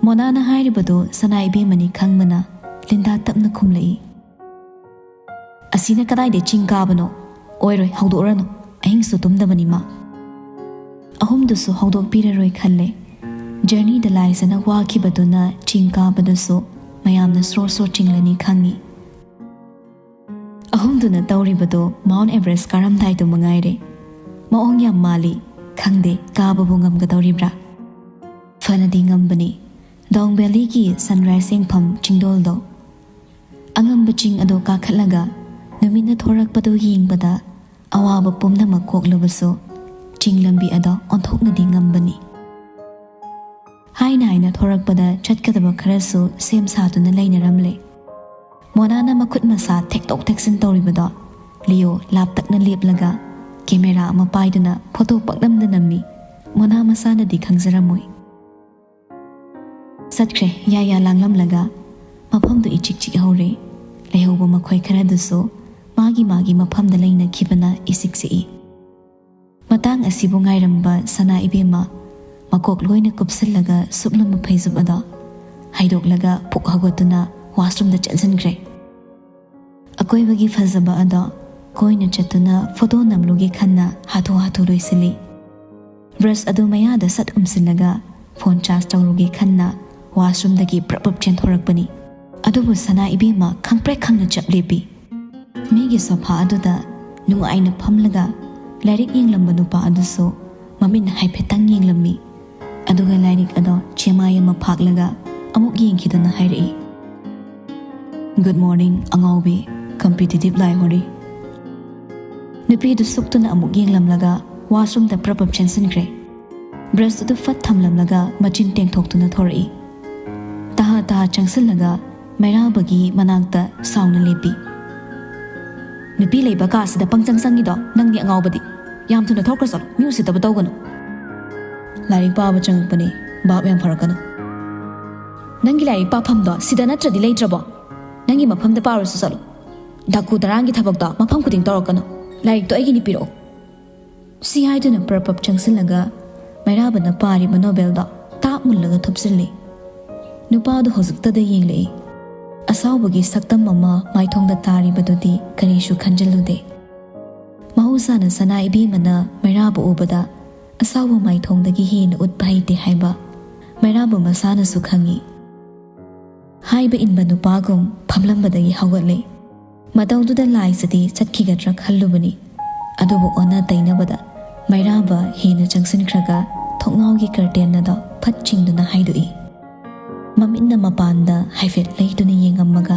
ꯃꯣꯅꯥꯅ ꯍꯥꯏꯔꯤꯕꯗꯨ ꯁꯅꯥ ꯏꯕꯦꯝꯃꯅꯤ ꯈꯪꯕꯅ ꯂꯤꯟꯗꯥ ꯇꯞꯅ ꯈꯨꯝꯂꯛꯏ꯫ "ꯑꯁꯤꯅ ꯀꯗꯥꯏꯗ ꯆꯤꯡ ꯀꯥꯕꯅꯣ? ꯑꯣꯏꯔꯣꯏ, ꯍꯧꯗꯣꯛꯎꯔꯅꯨ꯫ ꯑꯍꯤꯡꯁꯨ ꯇꯨꯝꯗꯕꯅꯤ ꯃꯥ꯫" ꯑꯍꯨꯝꯗꯨꯁꯨ ꯍꯧꯗꯣꯛꯄꯤꯔꯔꯣꯏ ꯈꯜꯂꯦ꯫ Journeyꯗ ꯂꯥꯏꯖꯅ ꯋꯥꯈꯤꯕꯗꯨꯅ ꯆꯤꯡ ꯀꯥꯕꯗꯁꯨ ꯃꯌꯥꯝꯅ ꯁ꯭ꯔꯣ ꯁ꯭ꯔꯣ ꯆꯤꯡꯂꯅꯤ ꯈꯪꯉꯤ꯫ ꯑꯍꯨꯝꯗꯨꯅ ꯇꯧꯔꯤꯕꯗꯣ Mount Everest ꯀꯥꯔꯝꯗꯥꯏꯗꯨ ꯃꯉꯥꯏꯔꯦ꯫ ꯃꯑꯣꯡ ꯌꯥꯝ ꯃꯥꯜꯂꯤ꯫ ꯈꯪꯗꯦ ꯀꯥꯕꯕꯨ ꯉꯝꯒꯗꯧꯔꯤꯕ꯭ꯔꯥ? ꯐꯅꯗꯤ ꯉꯝꯕꯅꯤ꯫ Doung Valleyꯒꯤ sunrise ꯌꯦꯡꯐꯝ ꯆꯤꯡꯗꯣꯜꯗꯣ꯫ ꯑꯉꯝꯕ ꯆꯤꯡ ꯑꯗꯨ ꯀꯥꯈꯠꯂꯒ ꯅꯨꯃꯤꯠꯅ ꯊꯣꯔꯛꯄꯗꯨ ꯌꯦꯡꯕꯗ ꯑꯋꯥꯕ ꯄꯨꯝꯅꯃꯛ ꯀꯣꯛꯂꯕꯁꯨ ꯆꯤꯡ ꯂꯝꯕꯤ ꯑꯗꯣ ꯑꯣꯟꯊꯣꯛꯅꯗꯤ ꯉꯝꯕꯅꯤ꯫ ꯍꯥꯏꯅ ꯍꯥꯏꯅ ꯊꯣꯔꯛꯄꯗ ꯆꯠꯀꯗꯕ ꯈꯔꯁꯨ ꯁꯦꯝ ꯁꯥꯗꯨꯅ ꯂꯩꯅꯔꯝꯂꯦ꯫ ꯃꯣꯅꯥꯅ ꯃꯈꯨꯠ ꯃꯁꯥ ꯊꯦꯛꯇꯣꯛ ꯊꯦꯛꯆꯤꯟ ꯇꯧꯔꯤꯕꯗꯣ ꯂꯤꯌꯣ ꯂꯥꯞꯇꯛꯅ ꯂꯦꯞꯂꯒ ꯀꯦꯃꯦꯔꯥ ꯑꯃ ꯄꯥꯏꯗꯨꯅ ꯐꯣꯇꯣ ꯄꯛꯅꯝꯗ ꯅꯝꯃꯤ꯫ ꯃꯣꯅꯥ ꯃꯁꯥꯅꯗꯤ ꯈꯪꯖꯔꯝꯃꯣꯏ꯫ ꯆꯠꯈ꯭ꯔꯦ ꯌꯥ ꯌꯥ ꯂꯥꯡꯂꯝꯂꯒ꯫ ꯃꯐꯝꯗꯨ ꯏꯆꯤꯛ ꯆꯤꯛꯍꯧꯔꯦ꯫ ꯂꯩꯍꯧꯕ ꯃꯈꯣꯏ ꯈꯔꯗꯨꯁꯨ ꯃꯥꯒꯤ ꯃꯥꯒꯤ ꯃꯐꯝꯗ ꯂꯩꯅꯈꯤꯕꯅ ꯏꯁꯤꯛ ꯁꯤꯛꯏ꯫ ꯃꯇꯥꯡ ꯑꯁꯤꯕꯨ ꯉꯥꯏꯔꯝꯕ ꯁꯅꯥ ꯏꯕꯦꯝꯃ ꯃꯀꯣꯛ ꯂꯣꯏꯅ ꯀꯨꯞꯁꯤꯜꯂꯒ ꯁꯨꯞꯂꯝꯕ ꯐꯩꯖꯨꯞ ꯑꯗꯣ ꯍꯩꯗꯣꯛꯂꯒ ꯄꯨꯛ ꯍꯧꯒꯠꯇꯨꯅ ꯋꯥꯁꯔꯨꯝꯗ ꯆꯦꯟꯁꯤꯟꯈ꯭ꯔꯦ꯫ ꯑꯀꯣꯏꯕꯒꯤ ꯐꯖꯕ ꯑꯗꯣ ꯀꯣꯏꯅ ꯆꯠꯇꯨꯅ ꯐꯣꯇꯣ ꯅꯝꯂꯨꯒꯦ ꯈꯟꯅ ꯍꯥꯊꯨ ꯍꯥꯊꯨ ꯂꯣꯏꯁꯤꯜꯂꯤ꯫ ꯕ꯭ꯔꯁ ꯑꯗꯨ ꯃꯌꯥꯗ ꯁꯠ ꯎꯝꯁꯤꯜꯂꯒ ꯐꯣꯟ ꯆꯥꯔꯖ ꯇꯧꯔꯨꯒꯦ ꯈꯟꯅ ꯋꯥꯁꯔꯨꯝꯗꯒꯤ ꯄ꯭ꯔꯞ ꯄ꯭ꯔꯞ ꯆꯦꯟꯊꯣꯔꯛꯄꯅꯤ꯫ ꯑꯗꯨꯕꯨ ꯁꯅꯥ ꯏꯕꯦꯝꯃ ꯈꯪꯄ꯭ꯔꯦꯛ ꯈꯪꯅ ꯆꯞ ꯂꯦꯞꯄꯤ꯫ ꯃꯤꯒꯤ ꯁꯣꯐꯥ ꯑꯗꯨꯗ ꯅꯨꯡꯉꯥꯏꯅ ꯐꯝꯂꯒ ꯂꯥꯏꯔꯤꯛ ꯌꯦꯡꯂꯝꯕ ꯅꯨꯄꯥ ꯑꯗꯨꯁꯨ ꯃꯃꯤꯠꯅ ꯍꯥꯏꯐꯦꯠꯇꯪ ꯌꯦꯡꯂꯝꯃꯤ꯫ ꯑꯗꯨꯒ ꯂꯥꯏꯔꯤꯛ ꯑꯗꯣ ꯆꯦꯃꯥꯏ ꯑꯃ ꯐꯥꯛꯂꯒ ꯑꯃꯨꯛ ꯌꯦꯡꯈꯤꯗꯨꯅ ꯍꯥꯏꯔꯛꯏ, "Good morning, ꯑꯉꯥꯎꯕꯤ, competitive ꯂꯥꯏ ꯍꯣꯔꯤ꯫" ꯅꯨꯄꯤꯗꯨ ꯁꯨꯛꯇꯨꯅ ꯑꯃꯨꯛ ꯌꯦꯡꯂꯝꯂꯒ ꯋꯥꯁꯔꯨꯝꯗ ꯄ꯭ꯔꯞ ꯄ꯭ꯔꯞ ꯆꯦꯟꯁꯤꯟꯈ꯭ꯔꯦ꯫ ꯕ꯭ꯔꯁ ꯑꯗꯨ ꯐꯠ ꯊꯝꯂꯝꯂꯒ ꯃꯆꯤꯟ ꯇꯦꯡꯊꯣꯛꯇꯨꯅ ꯊꯣꯔꯛꯏ꯫ ꯇꯍꯥ ꯇꯍꯥ ꯆꯪꯁꯤꯜꯂꯒ ꯃꯩꯔꯥꯕꯒꯤ ꯃꯅꯥꯛꯇ ꯁꯥꯎꯅ ꯂꯦꯞꯄꯤ꯫ "ꯅꯨꯄꯤ ꯂꯩꯕ ꯀꯥꯁꯤꯗ ꯄꯪꯆꯪ ꯆꯪꯉꯤꯗꯣ ꯅꯪꯅꯤ ꯑꯉꯥꯎꯕꯗꯤ꯫ ꯌꯥꯝ ꯊꯨꯅ ꯊꯣꯛꯈ꯭ꯔꯣ ꯆꯠꯂꯣ, ꯃꯤ ꯎꯁꯤꯠꯇꯕ ꯇꯧꯒꯅꯨ꯫" "ꯂꯥꯏꯔꯤꯛ ꯄꯥꯕ ꯆꯪꯉꯛꯄꯅꯦ, ꯚꯥꯞ ꯌꯥꯝ ꯐꯔꯛꯀꯅꯨ꯫" "ꯅꯪꯒꯤ ꯂꯥꯏꯔꯤꯛ ꯄꯥꯐꯝꯗꯣ ꯁꯤꯗ ꯅꯠꯇ꯭ꯔꯗꯤ ꯂꯩꯇ꯭ꯔꯕꯣ? ꯅꯪꯒꯤ ꯃꯐꯝꯗ ꯄꯥꯔꯨꯁꯨ ꯆꯠꯂꯣ꯫ ꯗꯥꯀꯨ ꯗꯔꯥꯟꯒꯤ ꯊꯕꯛꯇꯣ ꯃꯐꯝ ꯈꯨꯗꯤꯡ ꯇꯧꯔꯛꯀꯅꯨ꯫ ꯂꯥꯏꯔꯤꯛꯇꯣ ꯑꯩꯒꯤꯅꯤ, ꯄꯤꯔꯛꯑꯣ꯫" ꯁꯤ ꯍꯥꯏꯗꯨꯅ ꯄ꯭ꯔꯞ ꯄ꯭ꯔꯞ ꯆꯪꯁꯤꯜꯂꯒ ꯃꯩꯔꯥꯕꯅ ꯄꯥꯔꯤꯕ ꯅꯣꯕꯦꯜꯗꯣ ꯇꯥꯞ ꯃꯨꯜꯂꯒ ꯊꯨꯞꯆꯤꯜꯂꯤ꯫ ꯅꯨꯄꯥꯗꯨ ꯍꯧꯖꯤꯛꯇꯗ ꯌꯦꯡꯂꯛꯏ꯫ ꯑꯁꯥꯎꯕꯒꯤ ꯁꯛꯇꯝ ꯑꯃ ꯃꯥꯏꯊꯣꯡꯗ ꯇꯥꯔꯤꯕꯗꯨꯗꯤ ꯀꯔꯤꯁꯨ ꯈꯟꯖꯤꯜꯂꯨꯗꯦ꯫ ꯃꯍꯧꯁꯥꯅ ꯁꯅꯥ ꯏꯕꯦꯝꯃꯅ ꯃꯩꯔꯥꯕ ꯎꯕꯗ ꯑꯁꯥꯎꯕ ꯃꯥꯏꯊꯣꯡꯗꯒꯤ ꯍꯦꯟꯅ ꯎꯠꯄ ꯍꯩꯇꯦ ꯍꯥꯏꯕ ꯃꯩꯔꯥꯕ ꯃꯁꯥꯅꯁꯨ ꯈꯪꯏ꯫ ꯍꯥꯏꯕ ꯏꯟꯕ ꯅꯨꯄꯥꯒꯨꯝ ꯐꯝꯂꯝꯕꯗꯒꯤ ꯍꯧꯒꯠꯂꯦ꯫ ꯃꯇꯧꯗꯨꯗ ꯂꯥꯏꯁꯤꯗꯤ ꯆꯠꯈꯤꯒꯗ꯭ꯔꯥ ꯈꯜꯂꯨꯕꯅꯤ꯫ ꯑꯗꯨꯕꯨ ꯑꯣꯟꯅ ꯇꯩꯅꯕꯗ ꯃꯩꯔꯥꯕ ꯍꯦꯟꯅ ꯆꯪꯁꯤꯟꯈ꯭ꯔꯒ ꯊꯣꯡꯅꯥꯎꯒꯤ ꯀꯔꯇꯦꯟ ꯑꯗꯣ ꯐꯠ ꯆꯤꯡꯗꯨꯅ ꯍꯥꯏꯗꯣꯛꯏ꯫ ꯃꯃꯤꯠꯅ ꯃꯄꯥꯟꯗ ꯍꯥꯏꯐꯦꯠ ꯂꯩꯗꯨꯅ ꯌꯦꯡꯉꯝꯃꯒ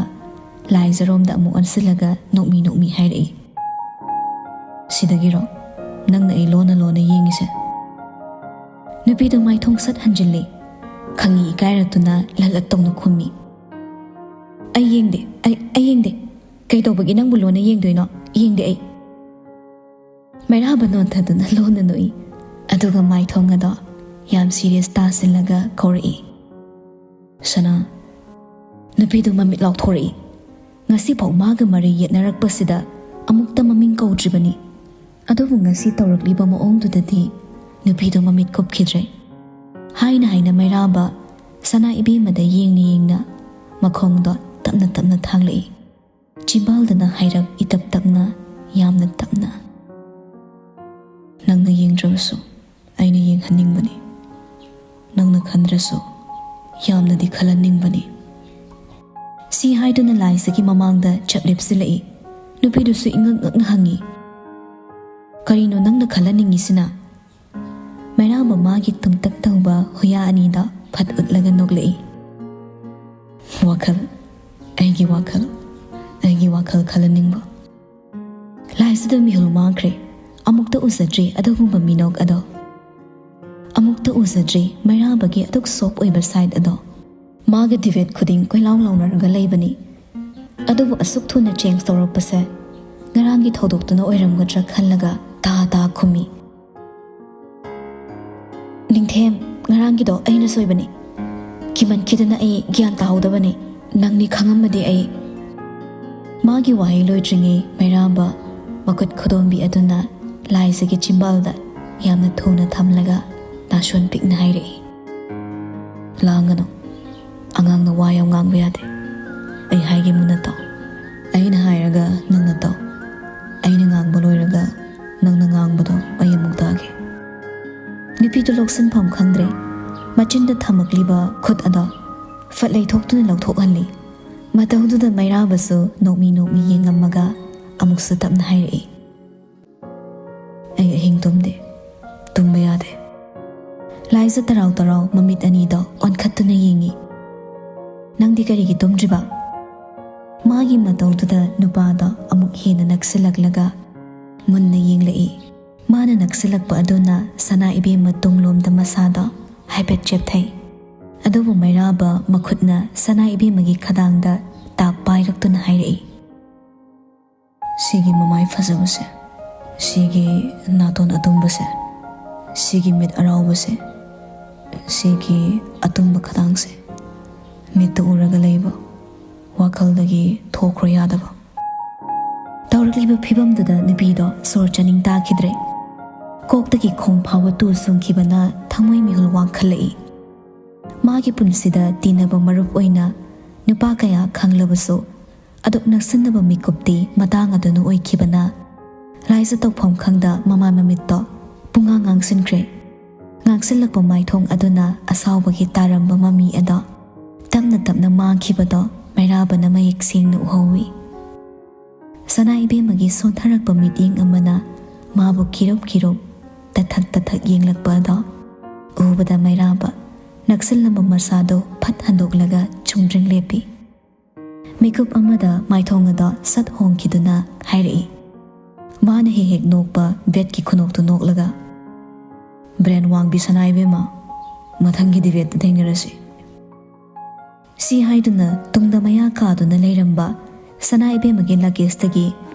ꯂꯥꯏꯖꯔꯣꯝꯗ ꯑꯃꯨꯛ ꯑꯣꯟꯁꯤꯜꯂꯒ ꯅꯣꯛꯃꯤ ꯅꯣꯛꯃꯤ ꯍꯥꯏꯔꯛꯏ꯫ "ꯁꯤꯗꯒꯤꯔꯣ ꯅꯪꯅ ꯑꯩ ꯂꯣꯟꯅ ꯂꯣꯟꯅ ꯌꯦꯡꯉꯤꯁꯦ?" ꯅꯨꯄꯤꯗꯨ ꯃꯥꯏꯊꯣꯡ ꯁꯠ ꯍꯟꯖꯤꯜꯂꯤ꯫ ꯈꯪꯏ ꯏꯀꯥꯏꯔꯛꯇꯨꯅ ꯂꯠ ꯂꯠ ꯇꯧꯅ ꯈꯨꯝꯃꯤ꯫ "ꯑꯩ ꯌꯦꯡꯗꯦ, ꯑꯩ, ꯑꯩ ꯌꯦꯡꯗꯦ꯫ ꯀꯩꯗꯧꯕꯒꯤ ꯅꯪꯕꯨ ꯂꯣꯟꯅ ꯌꯦꯡꯗꯣꯏꯅꯣ? ꯌꯦꯡꯗꯦ ꯑꯩ꯫" ꯃꯩꯔꯥꯕ ꯅꯣꯟꯊꯗꯨꯅ ꯂꯣꯟꯅ ꯅꯣꯛꯏ꯫ ꯑꯗꯨꯒ ꯃꯥꯏꯊꯣꯡ ꯑꯗꯣ ꯌꯥꯝ ꯁꯤꯔꯤꯌꯁ ꯇꯥꯁꯤꯜꯂꯒ ꯀꯧꯔꯛꯏ꯫ "ꯁꯅꯥ꯫" ꯅꯨꯄꯤꯗꯨ ꯃꯃꯤꯠ ꯂꯥꯎꯊꯣꯔꯛꯏ꯫ ꯉꯁꯤꯐꯥꯎ ꯃꯥꯒ ꯃꯔꯩ ꯌꯦꯠꯅꯔꯛꯄꯁꯤꯗ ꯑꯃꯨꯛꯇ ꯃꯃꯤꯡ ꯀꯧꯗ꯭ꯔꯤꯕꯅꯤ꯫ ꯑꯗꯨꯕꯨ ꯉꯁꯤ ꯇꯧꯔꯛꯂꯤꯕ ꯃꯑꯣꯡꯗꯨꯗꯗꯤ ꯅꯨꯄꯤꯗꯨ ꯃꯃꯤꯠ ꯀꯨꯞꯈꯤꯗ꯭ꯔꯦ꯫ ꯍꯥꯏꯅ ꯍꯥꯏꯅ ꯃꯩꯔꯥꯕ ꯁꯅꯥ ꯏꯕꯦꯝꯃꯗ ꯌꯦꯡꯅ ꯌꯦꯡꯅ ꯃꯈꯣꯡꯗꯣ ꯇꯞꯅ ꯇꯞꯅ ꯊꯥꯡꯂꯛꯏ꯫ ꯆꯤꯝꯕꯥꯜꯗꯅ ꯍꯥꯏꯔꯞ ꯏꯇꯞ ꯇꯞꯅ, ꯌꯥꯝꯅ ꯇꯞꯅ, "ꯅꯪꯅ ꯌꯦꯡꯗ꯭ꯔꯕꯁꯨ ꯑꯩꯅ ꯌꯦꯡꯍꯟꯅꯤꯡꯕꯅꯤ꯫ ꯅꯪꯅ ꯈꯟꯗ꯭ꯔꯁꯨ ꯌꯥꯝꯅꯗꯤ ꯈꯜꯍꯟꯅꯤꯡꯕꯅꯤ꯫" ꯁꯤ ꯍꯥꯏꯗꯨꯅ ꯂꯥꯏꯖꯒꯤ ꯃꯃꯥꯡꯗ ꯆꯞ ꯂꯦꯞꯁꯤꯜꯂꯛꯏ꯫ ꯅꯨꯄꯤꯗꯨꯁꯨ ꯏꯉꯛ ꯉꯛꯅ ꯍꯪꯉꯤ, "ꯀꯔꯤꯅꯣ ꯅꯪꯅ ꯈꯜꯍꯟꯅꯤꯡꯉꯤꯁꯤꯅ?" ꯃꯩꯔꯥꯕ ꯃꯥꯒꯤ ꯇꯨꯝꯇꯛ ꯇꯧꯕ ꯍꯨꯌꯥ ꯑꯅꯤꯗ ꯐꯠ ꯎꯠꯂꯒ ꯅꯣꯛꯂꯛꯏ꯫ "ꯋꯥꯈꯜ, ꯑꯩꯒꯤ ꯋꯥꯈꯜ, ꯑꯩꯒꯤ ꯋꯥꯈꯜ ꯈꯜꯍꯟꯅꯤꯡꯕ꯫" ꯂꯥꯏꯁꯤꯗ ꯃꯤꯍꯨꯜ ꯃꯥꯡꯈ꯭ꯔꯦ꯫ ꯑꯃꯨꯛꯇ ꯎꯖꯗ꯭ꯔꯤ ꯑꯗꯨꯒꯨꯝꯕ ꯃꯤꯅꯣꯛ ꯑꯗꯣ꯫ ꯑꯃꯨꯛꯇ ꯎꯖꯗ꯭ꯔꯤ ꯃꯩꯔꯥꯕꯒꯤ ꯑꯗꯨꯛ ꯁꯣꯐ ꯑꯣꯏꯕ ꯁꯥꯏꯠ ꯑꯗꯣ꯫ ꯃꯥꯒ ꯗꯤꯕꯦꯠ ꯈꯨꯗꯤꯡ ꯀꯣꯏꯂꯥꯎ ꯂꯥꯎꯅꯔꯒ ꯂꯩꯕꯅꯤ꯫ ꯑꯗꯨꯕꯨ ꯑꯁꯨꯛ ꯊꯨꯅ ꯆꯦꯟꯖ ꯇꯧꯔꯛꯄꯁꯦ ꯉꯔꯥꯡꯒꯤ ꯊꯧꯗꯣꯛꯇꯨꯅ ꯑꯣꯏꯔꯝꯒꯗ꯭ꯔꯥ ꯈꯜꯂꯒ ꯇꯥ ꯇꯥ ꯈꯨꯝꯃꯤ꯫ "ꯅꯤꯡꯊꯦꯝ, ꯉꯔꯥꯡꯒꯤꯗꯣ ꯑꯩꯅ ꯁꯣꯏꯕꯅꯤ꯫ ꯀꯤꯃꯟꯈꯤꯗꯅ ꯑꯩ ꯒ꯭ꯌꯥꯟ ꯇꯥꯍꯧꯗꯕꯅꯤ꯫ ꯅꯪꯅꯤ ꯈꯪꯉꯝꯃꯗꯤ ꯑꯩ꯫" ꯃꯥꯒꯤ ꯋꯥꯍꯩ ꯂꯣꯏꯗ꯭ꯔꯤꯉꯩ ꯃꯩꯔꯥꯕ ꯃꯈꯨꯠ ꯈꯨꯗꯣꯝꯕꯤ ꯑꯗꯨꯅ ꯂꯥꯏꯖꯒꯤ ꯆꯤꯝꯕꯥꯜꯗ ꯌꯥꯝꯅ ꯊꯨꯅ ꯊꯝꯂꯒ ꯅꯥꯁꯣꯟ ꯄꯤꯛꯅ ꯍꯥꯏꯔꯛꯏ, "ꯂꯥꯡꯒꯅꯨ꯫ ꯑꯉꯥꯡꯅ ꯋꯥ ꯌꯥꯝ ꯉꯥꯡꯕ ꯌꯥꯗꯦ꯫ ꯑꯩ ꯍꯥꯏꯒꯦ ꯃꯨꯟꯅ ꯇꯥꯎ꯫ ꯑꯩꯅ ꯍꯥꯏꯔꯒ ꯅꯪꯅ ꯇꯥꯎ꯫ ꯑꯩꯅ ꯉꯥꯡꯕ ꯂꯣꯏꯔꯒ ꯅꯪꯅ ꯉꯥꯡꯕꯗꯣ ꯑꯩ ꯑꯃꯨꯛ ꯇꯥꯒꯦ꯫" ꯅꯨꯄꯤꯗꯨ ꯂꯧꯁꯤꯟꯐꯝ ꯈꯪꯗ꯭ꯔꯦ꯫ ꯃꯆꯤꯟꯗ ꯊꯝꯃꯛꯂꯤꯕ ꯈꯨꯠ ꯑꯗꯣ ꯐꯠ ꯂꯩꯊꯣꯛꯇꯨꯅ ꯂꯧꯊꯣꯛꯍꯜꯂꯤ꯫ ꯃꯇꯧꯗꯨꯗ ꯃꯩꯔꯥꯕꯁꯨ ꯅꯣꯛꯃꯤ ꯅꯣꯛꯃꯤ ꯌꯦꯡꯉꯝꯃꯒ ꯑꯃꯨꯛꯁꯨ ꯇꯞꯅ ꯍꯥꯏꯔꯛꯏ, "ꯑꯩ ꯑꯍꯤꯡ ꯇꯨꯝꯗꯦ, ꯇꯨꯝꯕ ꯌꯥꯗꯦ꯫" ꯂꯥꯏꯖ ꯇꯔꯥꯎ ꯇꯔꯥꯎ ꯃꯃꯤꯠ ꯑꯅꯤꯗꯣ ꯑꯣꯟꯈꯠꯇꯨꯅ ꯌꯦꯡꯉꯤ꯫ "ꯅꯪꯗꯤ ꯀꯔꯤꯒꯤ ꯇꯨꯝꯗ꯭ꯔꯤꯕ?" ꯃꯥꯒꯤ ꯃꯇꯧꯗꯨꯗ ꯅꯨꯄꯥꯗꯣ ꯑꯃꯨꯛ ꯍꯦꯟꯅ ꯅꯛꯁꯤꯜꯂꯛꯂꯒ ꯃꯨꯟꯅ ꯌꯦꯡꯂꯛꯏ꯫ ꯃꯥꯅ ꯅꯛꯁꯤꯜꯂꯛꯄ ꯑꯗꯨꯅ ꯁꯅꯥ ꯏꯕꯦꯝꯃ ꯇꯨꯡꯂꯣꯝꯗ ꯃꯁꯥꯗꯣ ꯍꯥꯏꯐꯦꯠ ꯆꯦꯞꯊꯩ꯫ ꯑꯗꯨꯕꯨ ꯃꯩꯔꯥꯕ ꯃꯈꯨꯠꯅ ꯁꯅꯥ ꯏꯕꯦꯝꯃꯒꯤ ꯈꯗꯥꯡꯗ ꯇꯥꯛ ꯄꯥꯏꯔꯛꯇꯨꯅ ꯍꯥꯏꯔꯛꯏ, "ꯁꯤꯒꯤ ꯃꯃꯥꯏ ꯐꯖꯕꯁꯦ, ꯁꯤꯒꯤ ꯅꯥꯇꯣꯟ ꯑꯇꯨꯝꯕꯁꯦ, ꯁꯤꯒꯤ ꯃꯤꯠ ꯑꯔꯥꯎꯕꯁꯦ, ꯁꯤꯒꯤ ꯑꯇꯨꯝꯕ ꯈꯗꯥꯡꯁꯦ, ꯃꯤꯠꯇ ꯎꯔꯒ ꯂꯩꯕ, ꯋꯥꯈꯜꯗꯒꯤ ꯊꯣꯛꯈ꯭ꯔꯣ ꯌꯥꯗꯕ"꯫ ꯇꯧꯔꯛꯂꯤꯕ ꯐꯤꯕꯝꯗꯨꯗ ꯅꯨꯄꯤꯗꯣ ꯁꯣꯔ ꯆꯥꯅꯤꯡ ꯇꯥꯈꯤꯗ꯭ꯔꯦ꯫ ꯀꯣꯛꯇꯒꯤ ꯈꯣꯡ ꯐꯥꯎꯕ ꯇꯨ ꯆꯨꯡꯈꯤꯕꯅ ꯊꯃꯣꯏ ꯃꯤꯍꯨꯜ ꯋꯥꯡꯈꯠꯂꯛꯏ꯫ ꯃꯥꯒꯤ ꯄꯨꯟꯁꯤꯗ ꯇꯤꯟꯅꯕ ꯃꯔꯨꯞ ꯑꯣꯏꯅ ꯅꯨꯄꯥ ꯀꯌꯥ ꯈꯪꯂꯕꯁꯨ, ꯑꯗꯨꯛ ꯅꯛꯁꯤꯟꯅꯕ ꯃꯤꯀꯨꯞꯇꯤ ꯃꯇꯥꯡ ꯑꯗꯨꯅ ꯑꯣꯏꯈꯤꯕꯅ, ꯂꯥꯏꯖ ꯇꯧꯐꯝ ꯈꯪꯗ ꯃꯃꯥꯏ ꯃꯃꯤꯠꯇꯣ ꯄꯨꯡꯉꯥꯡ ꯉꯥꯡꯁꯤꯟꯈ꯭ꯔꯦ꯫ ꯉꯥꯡꯁꯤꯜꯂꯛꯄ ꯃꯥꯏꯊꯣꯡ ꯑꯗꯨꯅ ꯑꯁꯥꯎꯕꯒꯤ ꯇꯥꯔꯝꯕ ꯃꯃꯤ ꯑꯗꯣ ꯇꯞꯅ ꯇꯞꯅ ꯃꯥꯡꯈꯤꯕꯗꯣ ꯃꯩꯔꯥꯕꯅ ꯃꯌꯦꯛ ꯁꯦꯡꯅ ꯎꯍꯧꯏ꯫ ꯁꯅꯥ ꯏꯕꯦꯝꯃꯒꯤ ꯁꯣꯟꯊꯔꯛꯄ ꯃꯤꯠꯌꯦꯡ ꯑꯃꯅ ꯃꯥꯕꯨ ꯀꯤꯔꯨꯞ ꯀꯤꯔꯨꯞ, ꯇꯊꯛ ꯇꯊꯛ ꯌꯦꯡꯂꯛꯄ ꯑꯗꯣ ꯎꯕꯗ ꯃꯩꯔꯥꯕ ꯅꯛꯁꯤꯜꯂꯝꯕ ꯃꯁꯥꯗꯣ ꯐꯠ ꯍꯟꯗꯣꯛꯂꯒ ꯆꯨꯝꯗ꯭ꯔꯤꯡ ꯂꯦꯞꯄꯤ꯫ ꯃꯤꯀꯨꯞ ꯑꯃꯗ ꯃꯥꯏꯊꯣꯡ ꯑꯗꯣ ꯁꯠ ꯍꯣꯡꯈꯤꯗꯨꯅ ꯍꯥꯏꯔꯛꯏ, ꯃꯥꯅ ꯍꯦꯛ ꯍꯦꯛ ꯅꯣꯛꯄ ꯕꯦꯠꯀꯤ ꯈꯨꯅꯣꯛꯇꯨ ꯅꯣꯛꯂꯒ, "ꯕ꯭ꯔꯦꯟ ꯋꯥꯡꯕꯤ ꯁꯅꯥ ꯏꯕꯦꯝꯃ, ꯃꯊꯪꯒꯤ ꯗꯤꯕꯦꯠꯇ ꯊꯦꯡꯅꯔꯁꯤ"꯫ ꯁꯤ ꯍꯥꯏꯗꯨꯅ ꯇꯨꯡꯗ ꯃꯌꯥ ꯀꯥꯗꯨꯅ ꯂꯩꯔꯝꯕ ꯁꯅꯥ ꯏꯕꯦꯝꯃꯒꯤ ꯂꯒꯦꯖꯇꯒꯤ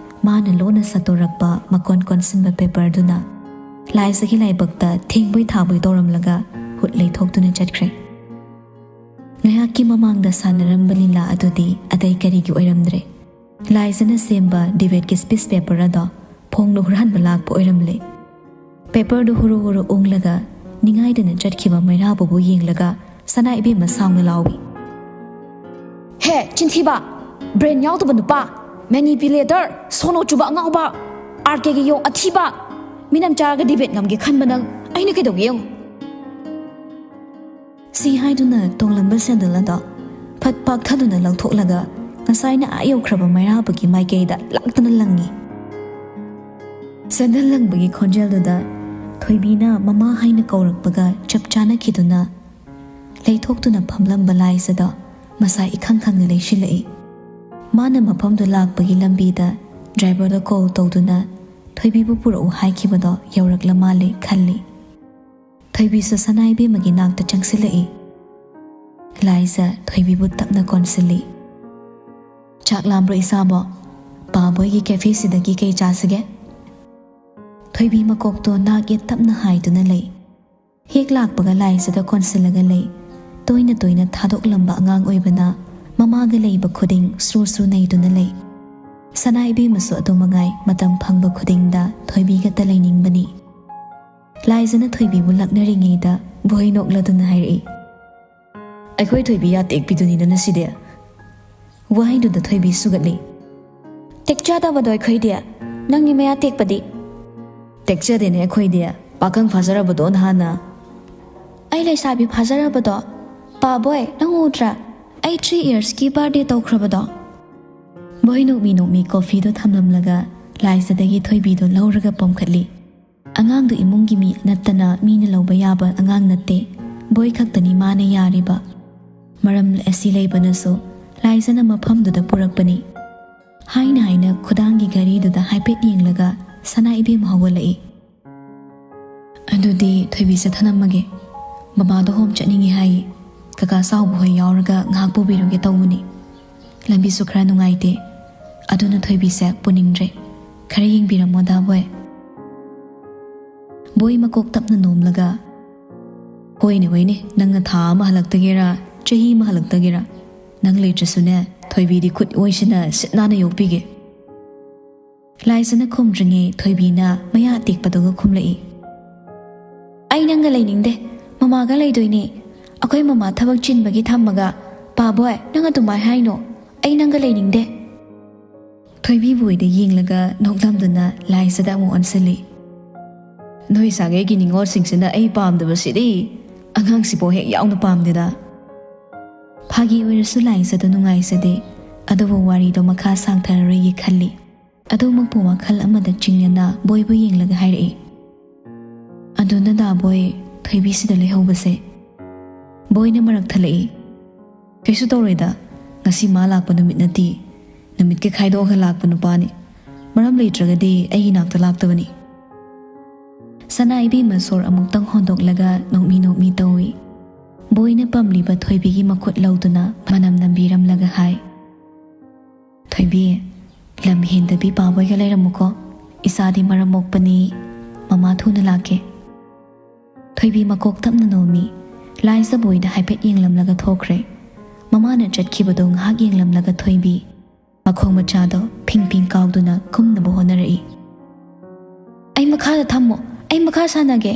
ꯃꯥꯅ ꯂꯣꯟꯅ ꯁꯠꯇꯣꯔꯛꯄ ꯃꯀꯣꯟ ꯀꯣꯟꯁꯤꯟꯕ ꯄꯦꯄꯔꯗꯨꯅ ꯂꯥꯏꯖꯒꯤ ꯂꯥꯏꯕꯛꯇ ꯊꯦꯡꯕꯣꯏ ꯊꯥꯕꯣꯏ ꯇꯧꯔꯝꯂꯒ ꯍꯨꯠ ꯂꯩꯊꯣꯛꯇꯨꯅ ꯆꯠꯈ꯭ꯔꯦ꯫ ꯉꯥꯏꯍꯥꯛꯀꯤ ꯃꯃꯥꯡꯗ ꯁꯥꯟꯅꯔꯝꯕ ꯂꯤꯂꯥ ꯑꯗꯨꯗꯤ ꯑꯇꯩ ꯀꯔꯤꯒꯤ ꯑꯣꯏꯔꯝꯗ꯭ꯔꯦ꯫ ꯂꯥꯏꯖꯅ ꯁꯦꯝꯕ ꯗꯤꯕꯦꯠꯀꯤ ꯁ꯭ꯄꯤꯆ ꯄꯦꯄꯔ ꯑꯗꯣ ꯐꯣꯡꯅ ꯍꯨꯔꯥꯟꯕ ꯂꯥꯛꯄ ꯑꯣꯏꯔꯝꯂꯦ꯫ ꯄꯦꯄꯔꯗꯨ ꯍꯨꯔꯨ ꯍꯨꯔꯨ ꯎꯪꯂꯒ ꯅꯤꯡꯉꯥꯏꯗꯅ ꯆꯠꯈꯤꯕ ꯃꯩꯔꯥꯕꯕꯨ ꯌꯦꯡꯂꯒ ꯁꯅꯥ ꯏꯕꯦꯝꯃ ꯁꯥꯎꯅ ꯂꯥꯎꯏ, "ꯍꯦ, ꯆꯤꯟꯊꯤꯕ! ꯕ꯭ꯔꯦꯟ ꯌꯥꯎꯗꯕ ꯅꯨꯄꯥ! ꯃꯦꯅꯤꯄꯨꯂꯦꯇꯔ! ꯁꯣꯅꯣ ꯆꯨꯕ ꯑꯉꯥꯎꯕ! ꯑꯥꯔ ꯀꯦꯒꯤ ꯌꯣꯡ ꯑꯊꯤꯕ! ꯃꯤꯅꯝ ꯆꯥꯔꯒ ꯗꯤꯕꯦꯠ ꯉꯝꯒꯦ ꯈꯟꯕ ꯅꯪ ꯑꯩꯅ ꯀꯩꯗꯧꯒꯦ ꯌꯦꯡꯉꯨ"꯫ ꯁꯤ ꯍꯥꯏꯗꯨꯅ ꯇꯣꯡꯂꯝꯕ ꯁꯦꯟꯗꯜ ꯑꯗꯣ ꯐꯠ ꯄꯥꯛꯊꯗꯨꯅ ꯂꯧꯊꯣꯛꯂꯒ ꯉꯁꯥꯏꯅ ꯑꯥ ꯌꯧꯈ꯭ꯔꯕ ꯃꯩꯔꯥꯕꯒꯤ ꯃꯥꯏꯀꯩꯗ ꯂꯥꯛꯇꯨꯅ ꯂꯪꯉꯤ꯫ ꯁꯦꯟꯗꯜ ꯂꯪꯕꯒꯤ ꯈꯣꯟꯖꯦꯜꯗꯨꯗ ꯊꯣꯏꯕꯤꯅ ꯃꯃꯥ ꯍꯥꯏꯅ ꯀꯧꯔꯛꯄꯒ ꯆꯞ ꯆꯥꯅꯈꯤꯗꯨꯅ ꯂꯩꯊꯣꯛꯇꯨꯅ ꯐꯝꯂꯝꯕ ꯂꯥꯏꯖꯗꯣ ꯃꯁꯥ ꯏꯈꯪ ꯈꯪꯅ ꯂꯩꯁꯤꯜꯂꯛꯏ꯫ ꯃꯥꯅ ꯃꯐꯝꯗꯨ ꯂꯥꯛꯄꯒꯤ ꯂꯝꯕꯤꯗ ꯗ꯭ꯔꯥꯏꯚꯔꯗ ꯀꯣꯜ ꯇꯧꯗꯨꯅ ꯊꯣꯏꯕꯤꯕꯨ ꯄꯨꯔꯛꯎ ꯍꯥꯏꯈꯤꯕꯗꯣ ꯌꯧꯔꯛꯂ ꯃꯥꯜꯂꯦ ꯈꯜꯂꯤ꯫ ꯊꯣꯏꯕꯤꯁꯨ ꯁꯅꯥ ꯏꯕꯦꯝꯃꯒꯤ ꯅꯥꯛꯇ ꯆꯪꯁꯤꯜꯂꯛꯏ꯫ ꯂꯥꯏꯖ ꯊꯣꯏꯕꯤꯕꯨ ꯇꯞꯅ ꯀꯣꯟꯁꯤꯜꯂꯤ꯫ "ꯆꯥꯛ ꯂꯥꯝꯕ꯭ꯔꯣ ꯏꯆꯥꯕꯣ? ꯄꯥꯕꯣꯏꯒꯤ ꯀꯦꯐꯦꯁꯤꯗꯒꯤ ꯀꯩ ꯆꯥꯁꯤꯒꯦ?" ꯊꯣꯏꯕꯤ ꯃꯀꯣꯛꯇꯣ ꯅꯥꯛ ꯌꯦꯠ ꯇꯞꯅ ꯍꯥꯏꯗꯨꯅ ꯂꯩ꯫ ꯍꯦꯛ ꯂꯥꯛꯄꯒ ꯂꯥꯏꯖꯗ ꯀꯣꯟꯁꯤꯜꯂꯒ ꯂꯩ꯫ ꯇꯣꯏꯅ ꯇꯣꯏꯅ ꯊꯥꯗꯣꯛꯂꯝꯕ ꯑꯉꯥꯡ ꯑꯣꯏꯕꯅ ꯃꯃꯥꯒ ꯂꯩꯕ ꯈꯨꯗꯤꯡ ꯁ꯭ꯔꯨ ꯁ꯭ꯔꯨ ꯅꯩꯗꯨꯅ ꯂꯩ꯫ ꯁꯅꯥ ꯏꯕꯦꯝꯃꯁꯨ ꯑꯗꯨ ꯃꯉꯥꯏ, ꯃꯇꯝ ꯐꯪꯕ ꯈꯨꯗꯤꯡꯗ ꯊꯣꯏꯕꯤꯒꯇ ꯂꯩꯅꯤꯡꯕꯅꯤ꯫ ꯂꯥꯏꯖꯅ ꯊꯣꯏꯕꯤꯕꯨ ꯂꯛꯅꯔꯤꯉꯩꯗ ꯕꯣꯏ ꯅꯣꯛꯂꯗꯨꯅ ꯍꯥꯏꯔꯛꯏ, "ꯑꯩꯈꯣꯏ ꯊꯣꯏꯕꯤ ꯌꯥ ꯇꯦꯛꯄꯤꯗꯨꯅꯤꯗꯅ ꯁꯤꯗꯤ"꯫ ꯋꯥꯍꯩꯗꯨꯗ ꯊꯣꯏꯕꯤ ꯁꯨꯒꯠꯂꯤ꯫ "ꯇꯦꯛꯆꯗꯕꯗꯣ ꯑꯩꯈꯣꯏꯗꯤ, ꯅꯪꯒꯤ ꯃꯌꯥ ꯇꯦꯛꯄꯗꯤ?" "ꯇꯦꯛꯆꯗꯦꯅꯦ ꯑꯩꯈꯣꯏꯗꯤ, ꯄꯥꯈꯪ ꯐꯥꯖꯔꯕꯗꯣ ꯅꯍꯥꯟꯅ"꯫ "ꯑꯩ ꯂꯩꯁꯥꯕꯤ ꯐꯥꯖꯔꯕꯗꯣ? ꯄꯥꯕꯣꯏ, ꯅꯪ ꯎꯗ꯭ꯔꯥ? ꯑꯩ ꯊ꯭ꯔꯤ ꯏꯌꯔꯁꯀꯤ ꯕꯥꯔꯗꯦ ꯇꯧꯈ꯭ꯔꯕꯗꯣ"꯫ ꯕꯣꯏ ꯅꯣꯛꯃꯤ ꯅꯣꯛꯃꯤ ꯀꯣꯐꯤꯗꯣ ꯊꯝꯂꯝꯂꯒ ꯂꯥꯏꯖꯗꯒꯤ ꯊꯣꯏꯕꯤꯗꯣ ꯂꯧꯔꯒ ꯄꯣꯝꯈꯠꯂꯤ꯫ ꯑꯉꯥꯡꯗꯨ ꯏꯃꯨꯡꯒꯤ ꯃꯤ ꯅꯠꯇꯅ ꯃꯤꯅ ꯂꯧꯕ ꯌꯥꯕ ꯑꯉꯥꯡ ꯅꯠꯇꯦ꯫ ꯕꯣꯏ ꯈꯛꯇꯅꯤ ꯃꯥꯅ ꯌꯥꯔꯤꯕ꯫ ꯃꯔꯝ ꯑꯁꯤ ꯂꯩꯕꯅꯁꯨ ꯂꯥꯏꯖꯅ ꯃꯐꯝꯗꯨꯗ ꯄꯨꯔꯛꯄꯅꯤ꯫ ꯍꯥꯏꯅ ꯍꯥꯏꯅ ꯈꯨꯗꯥꯡꯒꯤ ꯘꯔꯤꯗꯨꯗ ꯍꯥꯏꯐꯦꯠ ꯌꯦꯡꯂꯒ ꯁꯅꯥ ꯏꯕꯦꯝꯃ ꯍꯧꯒꯠꯂꯛꯏ꯫ "ꯑꯗꯨꯗꯤ ꯊꯣꯏꯕꯤꯁꯦ ꯊꯅꯝꯃꯒꯦ꯫ ꯕꯕꯥꯗꯣ ꯍꯣꯝ ꯆꯠꯅꯤꯡꯉꯤ ꯍꯥꯏ꯫ ꯀꯀꯥ ꯆꯥꯎꯕ ꯍꯣꯏ ꯌꯥꯎꯔꯒ ꯉꯥꯏꯍꯥꯛ ꯄꯨꯕꯤꯔꯨꯒꯦ ꯇꯧꯕꯅꯤ꯫ ꯂꯝꯕꯤꯁꯨ ꯈꯔ ꯅꯨꯡꯉꯥꯏꯇꯦ꯫ ꯑꯗꯨꯅ ꯊꯣꯏꯕꯤꯁꯦ ꯄꯨꯅꯤꯡꯗ꯭ꯔꯦ꯫ ꯈꯔ ꯌꯦꯡꯕꯤꯔꯝꯃꯣ ꯗꯥ ꯕꯣꯏ"꯫ ꯕꯣꯏ ꯃꯀꯣꯛ ꯇꯞꯅ ꯅꯣꯝꯂꯒ, "ꯍꯣꯏꯅꯦ, ꯍꯣꯏꯅꯦ, ꯅꯪꯅ ꯊꯥ ꯑꯃ ꯍꯜꯂꯛꯇꯒꯦꯔꯥ, ꯆꯍꯤ ꯑꯃ ꯍꯜꯂꯛꯇꯒꯦꯔꯥ, ꯅꯪ ꯂꯩꯇ꯭ꯔꯁꯨꯅꯦ, ꯊꯣꯏꯕꯤꯗꯤ ꯈꯨꯠ ꯑꯣꯏꯁꯤꯅ ꯁꯤꯠ ꯅꯥꯟꯅ ꯌꯣꯛꯄꯤꯒꯦ"꯫ ꯂꯥꯏꯖꯅ ꯈꯨꯝꯗ꯭ꯔꯤꯉꯩ ꯊꯣꯏꯕꯤꯅ ꯃꯌꯥ ꯑꯇꯦꯛꯄꯗꯨꯒ ꯈꯨꯝꯂꯛꯏ꯫ "ꯑꯩ ꯅꯪꯒ ꯂꯩꯅꯤꯡꯗꯦ, ꯃꯃꯥꯒ ꯂꯩꯗꯣꯏꯅꯦ꯫ ꯑꯩꯈꯣꯏ ꯃꯃꯥ ꯊꯕꯛ ꯆꯤꯟꯕꯒꯤ ꯊꯝꯃꯒ, ꯄꯥꯕꯣꯏ, ꯅꯪ ꯑꯗꯨꯃꯥꯏ ꯍꯥꯏꯅꯣ꯫ ꯑꯩ ꯅꯪꯒ ꯂꯩꯅꯤꯡꯗꯦ"꯫ ꯊꯣꯏꯕꯤ ꯕꯣꯏꯗ ꯌꯦꯡꯂꯒ ꯅꯣꯛꯂꯝꯗꯨꯅ ꯂꯥꯏꯖꯗ ꯑꯃꯨꯛ ꯑꯣꯟꯁꯤꯜꯂꯤ꯫ "ꯅꯣꯏ ꯁꯥꯒꯩꯒꯤ ꯅꯤꯉꯣꯜꯁꯤꯡꯁꯤꯅ ꯑꯩ ꯄꯥꯝꯗꯕꯁꯤꯗꯤ, ꯑꯉꯥꯡꯁꯤꯐꯥꯎ ꯍꯦꯛ ꯌꯥꯎꯅ ꯄꯥꯝꯗꯦꯗ"꯫ ꯐꯥꯒꯤ ꯑꯣꯏꯔꯁꯨ ꯂꯥꯏꯖꯗ ꯅꯨꯡꯉꯥꯏꯖꯗꯦ, ꯑꯗꯨꯕꯨ ꯋꯥꯔꯤꯗꯣ ꯃꯈꯥ ꯁꯥꯡꯊꯔꯔꯣꯏꯒꯦ ꯈꯜꯂꯤ꯫ ꯑꯗꯨꯃꯛꯄꯨ ꯋꯥꯈꯜ ꯑꯃꯗ ꯆꯤꯡꯅꯅ ꯕꯣꯏꯕꯨ ꯌꯦꯡꯂꯒ ꯍꯥꯏꯔꯛꯏ, "ꯑꯗꯨꯅ ꯗꯥ ꯕꯣꯏ, ꯊꯣꯏꯕꯤꯁꯤꯗ ꯂꯩꯍꯧꯕꯁꯦ"꯫ ꯕꯣꯏꯅ ꯃꯔꯛ ꯊꯠꯂꯛꯏ, "ꯀꯩꯁꯨ ꯇꯧꯔꯣꯏꯗ, ꯉꯁꯤ ꯃꯥ ꯂꯥꯛꯄ ꯅꯨꯃꯤꯠ ꯅꯠꯇꯦ꯫ ꯅꯨꯃꯤꯠꯀ ꯈꯥꯏꯗꯣꯛꯑꯒ ꯂꯥꯛꯄ ꯅꯨꯄꯥꯅꯤ꯫ ꯃꯔꯝ ꯂꯩꯇ꯭ꯔꯒꯗꯤ ꯑꯩꯒꯤ ꯅꯥꯛꯇ ꯂꯥꯛꯇꯕꯅꯤ꯫ ꯁꯅꯥ ꯏꯕꯦꯝꯃ ꯁꯣꯔ ꯑꯃꯨꯛꯇꯪ ꯍꯣꯟꯗꯣꯛꯂꯒ ꯅꯣꯛꯃꯤ ꯅꯣꯛꯃꯤ ꯇꯧꯏ꯫ ꯕꯣꯏꯅ ꯄꯝꯂꯤꯕ ꯊꯣꯏꯕꯤꯒꯤ ꯃꯈꯨꯠ ꯂꯧꯗꯨꯅ ꯃꯅꯝ ꯅꯝꯕꯤꯔꯝꯂꯒ ꯍꯥꯏ, "ꯊꯣꯏꯕꯤ, ꯂꯝ ꯍꯦꯟꯗꯕꯤ ꯄꯥꯕꯣꯏꯒ ꯂꯩꯔꯝꯃꯨꯀꯣ꯫ ꯏꯆꯥꯗꯤ ꯃꯔꯝ ꯃꯣꯛꯄꯅꯤ, ꯃꯃꯥ ꯊꯨꯅ ꯂꯥꯛꯀꯦ꯫" ꯊꯣꯏꯕꯤ ꯃꯀꯣꯛ ꯇꯞꯅ ꯅꯣꯝꯃꯤ꯫ ꯂꯥꯏꯖ ꯕꯣꯏꯗ ꯍꯥꯏꯐꯦꯠ ꯌꯦꯡꯂꯝꯂꯒ ꯊꯣꯛꯈ꯭ꯔꯦ꯫ ꯃꯃꯥꯅ ꯆꯠꯈꯤꯕꯗꯣ ꯉꯥꯏꯍꯥꯛ ꯌꯦꯡꯂꯝꯂꯒ ꯊꯣꯏꯕꯤ ꯃꯈꯣꯡ ꯃꯆꯥꯗꯣ ꯐꯤꯡ ꯐꯤꯡ ꯀꯥꯎꯗꯨꯅ ꯀꯨꯝꯅꯕ ꯍꯣꯠꯅꯔꯛꯏ꯫ "ꯑꯩ ꯃꯈꯥꯗ ꯊꯝꯃꯣ, ꯑꯩ ꯃꯈꯥ ꯁꯥꯟꯅꯒꯦ꯫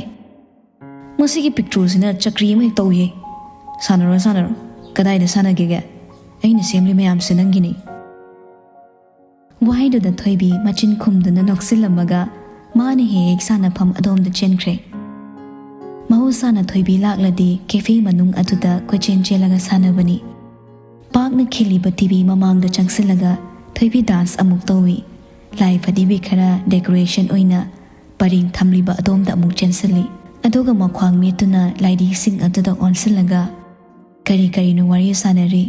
ꯃꯁꯤꯒꯤ ꯄꯤꯛꯇ꯭ꯔꯨꯁꯤꯅ ꯆꯀ꯭ꯔꯤ ꯑꯃ ꯍꯦꯛ ꯇꯧꯏꯍꯦ꯫ ꯁꯥꯟꯅꯔꯣ, ꯁꯥꯟꯅꯔꯣ꯫ ꯀꯗꯥꯏꯗ ꯁꯥꯟꯅꯒꯦꯒꯦ? ꯑꯩꯅ ꯁꯦꯝꯂꯤ ꯃꯌꯥꯝꯁꯦ ꯅꯪꯒꯤꯅꯤ꯫" ꯋꯥꯍꯩꯗꯨꯗ ꯊꯣꯏꯕꯤ ꯃꯆꯤꯟ ꯈꯨꯝꯗꯨꯅ ꯅꯣꯛꯁꯤꯜꯂꯝꯃꯒ ꯃꯥꯅ ꯍꯦꯛ ꯍꯦꯛ ꯁꯥꯟꯅꯐꯝ ꯑꯗꯣꯝꯗ ꯆꯦꯟꯈ꯭ꯔꯦ꯫ ꯃꯍꯧꯁꯥꯅ ꯊꯣꯏꯕꯤ ꯂꯥꯛꯂꯗꯤ ꯀꯦꯐꯦ ꯃꯅꯨꯡ ꯑꯗꯨꯗ ꯀꯣꯏꯆꯦꯟ ꯆꯦꯜꯂꯒ ꯁꯥꯟꯅꯕꯅꯤ꯫ ꯄꯥꯛꯅ ꯈꯤꯜꯂꯤꯕ ꯇꯤꯚꯤ ꯃꯃꯥꯡꯗ ꯆꯪꯁꯤꯜꯂꯒ ꯊꯣꯏꯕꯤ ꯗꯥꯟꯁ ꯑꯃꯨꯛ ꯇꯧꯏ꯫ ꯂꯥꯏ ꯐꯗꯤꯕꯤ ꯈꯔ ꯗꯦꯀꯣꯔꯦꯁꯟ ꯑꯣꯏꯅ ꯄꯔꯦꯡ ꯊꯝꯂꯤꯕ ꯑꯗꯣꯝꯗ ꯑꯃꯨꯛ ꯆꯦꯟꯁꯤꯜꯂꯤ꯫ ꯑꯗꯨꯒ ꯃꯈ꯭ꯋꯥꯡ ꯃꯦꯠꯇꯨꯅ ꯂꯥꯏꯙꯤꯁꯤꯡ ꯑꯗꯨꯗ ꯑꯣꯟꯁꯤꯜꯂꯒ ꯀꯔꯤ ꯀꯔꯤꯅꯣ ꯋꯥꯔꯤ ꯁꯥꯟꯅꯔꯤ꯫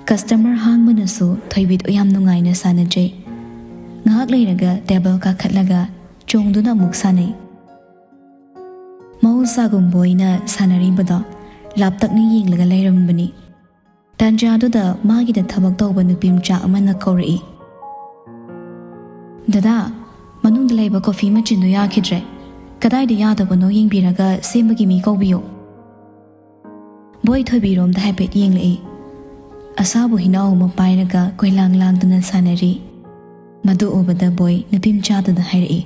ꯀꯁꯇꯃꯔ ꯍꯥꯡꯕꯅꯁꯨ ꯊꯣꯏꯕꯤꯗꯨ ꯌꯥꯝ ꯅꯨꯡꯉꯥꯏꯅ ꯁꯥꯟꯅꯖꯩ꯫ ꯉꯥꯏꯍꯥꯛ ꯂꯩꯔꯒ ꯇꯦꯕꯜ ꯀꯥꯈꯠꯂꯒ ꯆꯣꯡꯗꯨꯅ ꯑꯃꯨꯛ ꯁꯥꯟꯅꯩ꯫ ꯃꯍꯧꯁꯥꯒꯨꯝꯕ ꯑꯣꯏꯅ ꯁꯥꯟꯅꯔꯤꯕꯗꯣ ꯂꯥꯞꯇꯛꯅ ꯌꯦꯡꯂꯒ ꯂꯩꯔꯝꯕꯅꯤ꯫ ꯇꯥꯟꯖꯥꯗꯨꯗ ꯃꯥꯒꯤꯗ ꯊꯕꯛ ꯇꯧꯕ ꯅꯨꯄꯤ ꯃꯆꯥ ꯑꯃꯅ ꯀꯧꯔꯛꯏ, "ꯗꯗꯥ, ꯃꯅꯨꯡꯗ ꯂꯩꯕ ꯀꯣꯐꯤ ꯃꯆꯤꯟꯗꯨ ꯌꯥꯈꯤꯗ꯭ꯔꯦ꯫ ꯀꯗꯥꯏꯗ ꯌꯥꯗꯕꯅꯣ ꯌꯦꯡꯕꯤꯔꯒ ꯁꯦꯝꯕꯒꯤ ꯃꯤ ꯀꯧꯕꯤꯌꯨ꯫" ꯕꯣꯏ ꯊꯣꯏꯕꯤꯔꯣꯝꯗ ꯍꯥꯏꯐꯦꯠ ꯌꯦꯡꯂꯛꯏ꯫ ꯑꯁꯥꯕ ꯍꯤꯅꯥꯎ ꯑꯃ ꯄꯥꯏꯔꯒ ꯀꯣꯏꯂꯥꯡ ꯂꯥꯡꯗꯨꯅ ꯁꯥꯟꯅꯔꯤ꯫ ꯃꯗꯨ ꯎꯕꯗ ꯕꯣꯏ ꯅꯨꯄꯤ ꯃꯆꯥꯗꯨꯗ ꯍꯥꯏꯔꯛꯏ,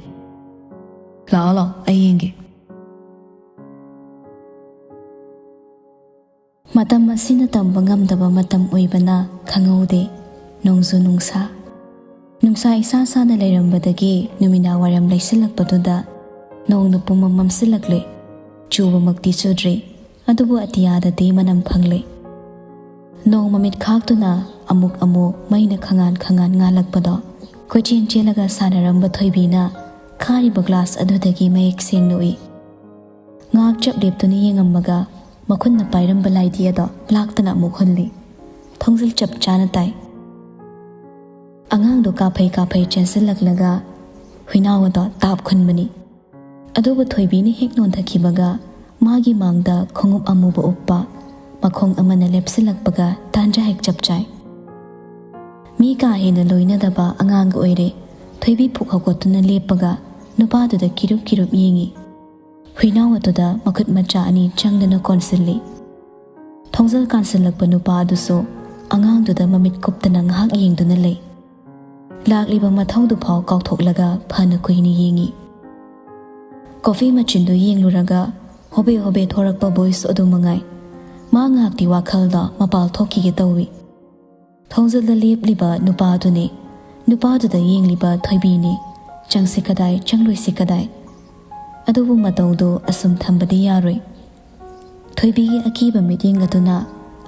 "ꯂꯥꯛꯑꯣ, ꯂꯥꯛꯑꯣ, ꯑꯩ ꯌꯦꯡꯒꯦ꯫" ꯃꯇꯝ ꯑꯁꯤꯅ ꯇꯝꯕ ꯉꯝꯗꯕ ꯃꯇꯝ ꯑꯣꯏꯕꯅ ꯈꯪꯍꯧꯗꯦ꯫ ꯅꯣꯡꯖꯨ ꯅꯨꯡꯁꯥ, ꯅꯨꯡꯁꯥ ꯏꯁꯥ ꯁꯥꯅ ꯂꯩꯔꯝꯕꯗꯒꯤ ꯅꯨꯃꯤꯗꯥꯡ ꯋꯥꯏꯔꯝ ꯂꯩꯁꯤꯜꯂꯛꯄꯗꯨꯗ ꯅꯣꯡꯅ ꯄꯨꯝꯃꯝ ꯃꯝꯁꯤꯜꯂꯛꯂꯦ꯫ ꯆꯨꯕꯃꯛꯇꯤ ꯆꯨꯗ꯭ꯔꯤ, ꯑꯗꯨꯕꯨ ꯑꯇꯤꯌꯥꯗꯗꯤ ꯃꯅꯝ ꯐꯪꯂꯦ꯫ ꯅꯣꯡ ꯃꯃꯤꯠ ꯈꯥꯛꯇꯨꯅ ꯑꯃꯨꯛ ꯑꯃꯨꯛ ꯃꯩꯅ ꯈꯉꯥꯟ ꯈꯉꯥꯟ ꯉꯥꯜꯂꯛꯄꯗꯣ ꯀꯣꯏꯆꯦꯟ ꯆꯦꯜꯂꯒ ꯁꯥꯟꯅꯔꯝꯕ ꯊꯣꯏꯕꯤꯅ ꯈꯥꯔꯤꯕ ꯒ꯭ꯂꯥꯁ ꯑꯗꯨꯗꯒꯤ ꯃꯌꯦꯛ ꯁꯦꯡꯅ ꯎꯏ꯫ ꯉꯥꯏꯍꯥꯛ ꯆꯞ ꯂꯦꯞꯇꯨꯅ ꯌꯦꯡꯉꯝꯃꯒ ꯃꯈꯨꯠꯅ ꯄꯥꯏꯔꯝꯕ ꯂꯥꯏꯙꯤ ꯑꯗꯣ ꯂꯥꯛꯇꯅ ꯑꯃꯨꯛ ꯍꯨꯜꯂꯤ꯫ ꯊꯣꯡꯖꯤꯜ ꯆꯞ ꯆꯥꯅ ꯇꯥꯏ꯫ ꯑꯉꯥꯡꯗꯣ ꯀꯥꯐꯩ ꯀꯥꯐꯩ ꯆꯦꯟꯁꯤꯜꯂꯛꯂꯒ ꯍꯨꯏꯅꯥꯎ ꯑꯗꯣ ꯇꯥꯞ ꯈꯨꯟꯕꯅꯤ꯫ ꯑꯗꯨꯕꯨ ꯊꯣꯏꯕꯤꯅ ꯍꯦꯛ ꯅꯣꯟꯊꯈꯤꯕꯒ ꯃꯥꯒꯤ ꯃꯥꯡꯗ ꯈꯣꯡꯎꯞ ꯑꯃꯨꯕ ꯎꯞꯄ, ꯃꯈꯣꯡ ꯑꯃꯅ ꯂꯦꯞꯁꯤꯜꯂꯛꯄꯒ ꯇꯥꯟꯖꯥ ꯍꯦꯛ ꯆꯞ ꯆꯥꯏ꯫ ꯃꯤ ꯀꯥ ꯍꯦꯟꯅ ꯂꯣꯏꯅꯗꯕ ꯑꯉꯥꯡ ꯑꯣꯏꯔꯦ꯫ ꯊꯣꯏꯕꯤ ꯐꯨꯛ ꯍꯧꯒꯠꯇꯨꯅ ꯂꯦꯞꯄꯒ ꯅꯨꯄꯥꯗꯨꯗ ꯀꯤꯔꯨꯞ ꯀꯤꯔꯨꯞ ꯌꯦꯡꯉꯤ꯫ ꯍꯨꯏꯅꯥꯎ ꯑꯗꯨꯗ ꯃꯈꯨꯠ ꯃꯆꯥ ꯑꯅꯤ ꯆꯪꯗꯨꯅ ꯀꯣꯟꯁꯤꯜꯂꯤ꯫ ꯊꯣꯡꯖꯜ ꯀꯥꯟꯁꯤꯜꯂꯛꯄ ꯅꯨꯄꯥ ꯑꯗꯨꯁꯨ ꯑꯉꯥꯡꯗꯨꯗ ꯃꯃꯤꯠ ꯀꯨꯞꯇꯅ ꯉꯥꯏꯍꯥꯛ ꯌꯦꯡꯗꯨꯅ ꯂꯩ꯫ ꯂꯥꯛꯂꯤꯕ ꯃꯊꯧꯗꯨ ꯐꯥꯎ ꯀꯥꯎꯊꯣꯛꯂꯒ ꯐꯅ ꯀꯨꯏꯅ ꯌꯦꯡꯉꯤ꯫ ꯀꯣꯐꯤ ꯃꯆꯤꯟꯗꯨ ꯌꯦꯡꯂꯨꯔꯒ ꯍꯣꯕꯦ ꯍꯣꯕꯦ ꯊꯣꯔꯛꯄ ꯕꯣꯏꯁ ꯑꯗꯨ ꯃꯉꯥꯏ꯫ ꯃꯥ ꯉꯥꯏꯍꯥꯛꯇꯤ ꯋꯥꯈꯜꯗ ꯃꯄꯥꯜ ꯊꯣꯛꯈꯤꯒꯦ ꯇꯧꯏ꯫ ꯊꯣꯡꯖꯜꯗ ꯂꯦꯞꯂꯤꯕ ꯅꯨꯄꯥꯗꯨꯅꯤ꯫ ꯅꯨꯄꯥꯗꯨꯗ ꯌꯦꯡꯂꯤꯕ ꯊꯣꯏꯕꯤꯅꯤ꯫ ꯆꯪꯁꯤ ꯀꯗꯥꯏ, ꯆꯪꯂꯣꯏꯁꯤ ꯀꯗꯥꯏ? ꯑꯗꯨꯕꯨ ꯃꯇꯧꯗꯨ ꯑꯁꯨꯝ ꯊꯝꯕꯗꯤ ꯌꯥꯔꯣꯏ꯫ ꯊꯣꯏꯕꯤꯒꯤ ꯑꯀꯤꯕ ꯃꯤꯠꯌꯦꯡ ꯑꯗꯨꯅ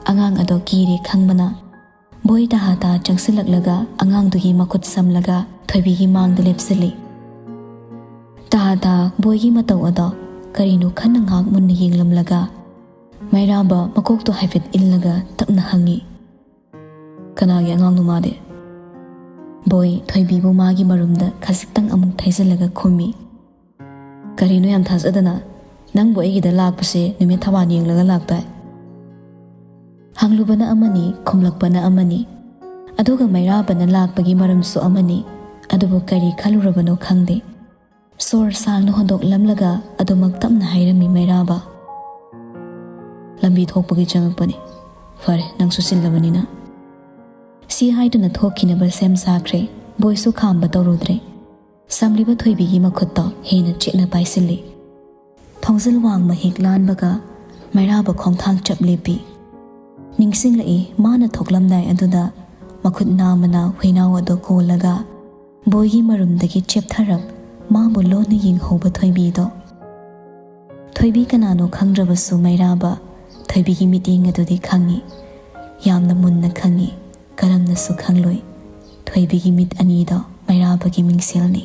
ꯑꯉꯥꯡ ꯑꯗꯣ ꯀꯤꯔꯦ ꯈꯪꯕꯅ, ꯕꯣꯏ ꯇꯍꯥ ꯇꯍꯥ ꯆꯪꯁꯤꯜꯂꯛꯂꯒ ꯑꯉꯥꯡꯗꯨꯒꯤ ꯃꯈꯨꯠ ꯁꯝꯂꯒ ꯊꯣꯏꯕꯤꯒꯤ ꯃꯥꯡꯗ ꯂꯦꯞꯁꯤꯜꯂꯤ꯫ ꯇꯍꯥ ꯇꯍꯥ ꯕꯣꯏꯒꯤ ꯃꯇꯧ ꯑꯗꯣ ꯀꯔꯤꯅꯣ ꯈꯟꯅ ꯉꯥꯏꯍꯥꯛ ꯃꯨꯟꯅ ꯌꯦꯡꯂꯝꯂꯒ ꯃꯩꯔꯥꯕ ꯃꯀꯣꯛꯇꯣ ꯍꯥꯏꯐꯦꯠ ꯏꯜꯂꯒ ꯇꯞꯅ ꯍꯪꯉꯤ, "ꯀꯅꯥꯒꯤ ꯑꯉꯥꯡꯅꯣ ꯃꯥꯗꯤ?" ꯕꯣꯏ ꯊꯣꯏꯕꯤꯕꯨ ꯃꯥꯒꯤ ꯃꯔꯨꯝꯗ ꯈꯖꯤꯛꯇꯪ ꯑꯃꯨꯛ ꯊꯩꯖꯤꯜꯂꯒ ꯈꯨꯝꯃꯤ, "ꯀꯔꯤꯅꯣ ꯌꯥꯝ ꯊꯥꯖꯗꯅ? ꯅꯪꯕꯨ ꯑꯩꯒꯤꯗ ꯂꯥꯛꯄꯁꯦ ꯅꯨꯃꯤꯠ ꯊꯋꯥꯟ ꯌꯦꯡꯂꯒ ꯂꯥꯛꯇꯥꯏ?" ꯍꯪꯂꯨꯕꯅ ꯑꯃꯅꯤ, ꯈꯨꯝꯂꯛꯄꯅ ꯑꯃꯅꯤ꯫ ꯑꯗꯨꯒ ꯃꯩꯔꯥꯕꯅ ꯂꯥꯛꯄꯒꯤ ꯃꯔꯝꯁꯨ ꯑꯃꯅꯤ꯫ ꯑꯗꯨꯕꯨ ꯀꯔꯤ ꯈꯜꯂꯨꯔꯕꯅꯣ ꯈꯪꯗꯦ꯫ ꯁꯣꯔ ꯁꯥꯡꯅ ꯍꯣꯟꯗꯣꯛꯂꯝꯂꯒ ꯑꯗꯨꯃꯛ ꯇꯞꯅ ꯍꯥꯏꯔꯝꯃꯤ ꯃꯩꯔꯥꯕ, "ꯂꯝꯕꯤ ꯊꯣꯛꯄꯒꯤ ꯆꯪꯉꯛꯄꯅꯤ꯫ ꯐꯔꯦ, ꯅꯪꯁꯨ ꯆꯤꯜꯂꯕꯅꯤꯅ"꯫ ꯁꯤ ꯍꯥꯏꯗꯨꯅ ꯊꯣꯛꯈꯤꯅꯕ ꯁꯦꯝ ꯁꯥꯈ꯭ꯔꯦ꯫ ꯕꯣꯏꯁꯨ ꯈꯥꯝꯕ ꯇꯧꯔꯨꯗ꯭ꯔꯦ꯫ ꯁꯝꯂꯤꯕ ꯊꯣꯏꯕꯤꯒꯤ ꯃꯈꯨꯠꯇꯣ ꯍꯦꯟꯅ ꯆꯦꯠꯅ ꯄꯥꯏꯁꯤꯜꯂꯤ꯫ ꯊꯣꯡꯖꯤꯜ ꯋꯥꯡꯃ ꯍꯦꯛ ꯂꯥꯟꯕꯒ ꯃꯩꯔꯥꯕ ꯈꯣꯡꯊꯥꯡ ꯆꯞ ꯂꯦꯞꯄꯤ꯫ ꯅꯤꯡꯁꯤꯡꯂꯛꯏ, ꯃꯥꯅ ꯊꯣꯛꯂꯝꯗꯥꯏ ꯑꯗꯨꯗ ꯃꯈꯨꯠ ꯅꯥꯝꯃꯅ ꯍꯨꯏꯅꯥꯎ ꯑꯗꯨ ꯀꯣꯜꯂꯒ ꯕꯣꯏꯒꯤ ꯃꯔꯨꯝꯗꯒꯤ ꯆꯦꯞꯊꯔꯞ ꯃꯥꯕꯨ ꯂꯣꯟꯅ ꯌꯦꯡꯍꯧꯕ ꯊꯣꯏꯕꯤꯗꯣ꯫ ꯊꯣꯏꯕꯤ ꯀꯅꯥꯅꯣ ꯈꯪꯗ꯭ꯔꯕꯁꯨ ꯃꯩꯔꯥꯕ ꯊꯣꯏꯕꯤꯒꯤ ꯃꯤꯠꯌꯦꯡ ꯑꯗꯨꯗꯤ ꯈꯪꯏ꯫ ꯌꯥꯝꯅ ꯃꯨꯟꯅ ꯈꯪꯏ꯫ ꯀꯔꯝꯅꯁꯨ ꯈꯪꯂꯣꯏ꯫ ꯊꯣꯏꯕꯤꯒꯤ ꯃꯤꯠ ꯑꯅꯤꯗꯣ ꯃꯩꯔꯥꯕꯒꯤ ꯃꯤꯡꯁꯦꯜꯅꯤ꯫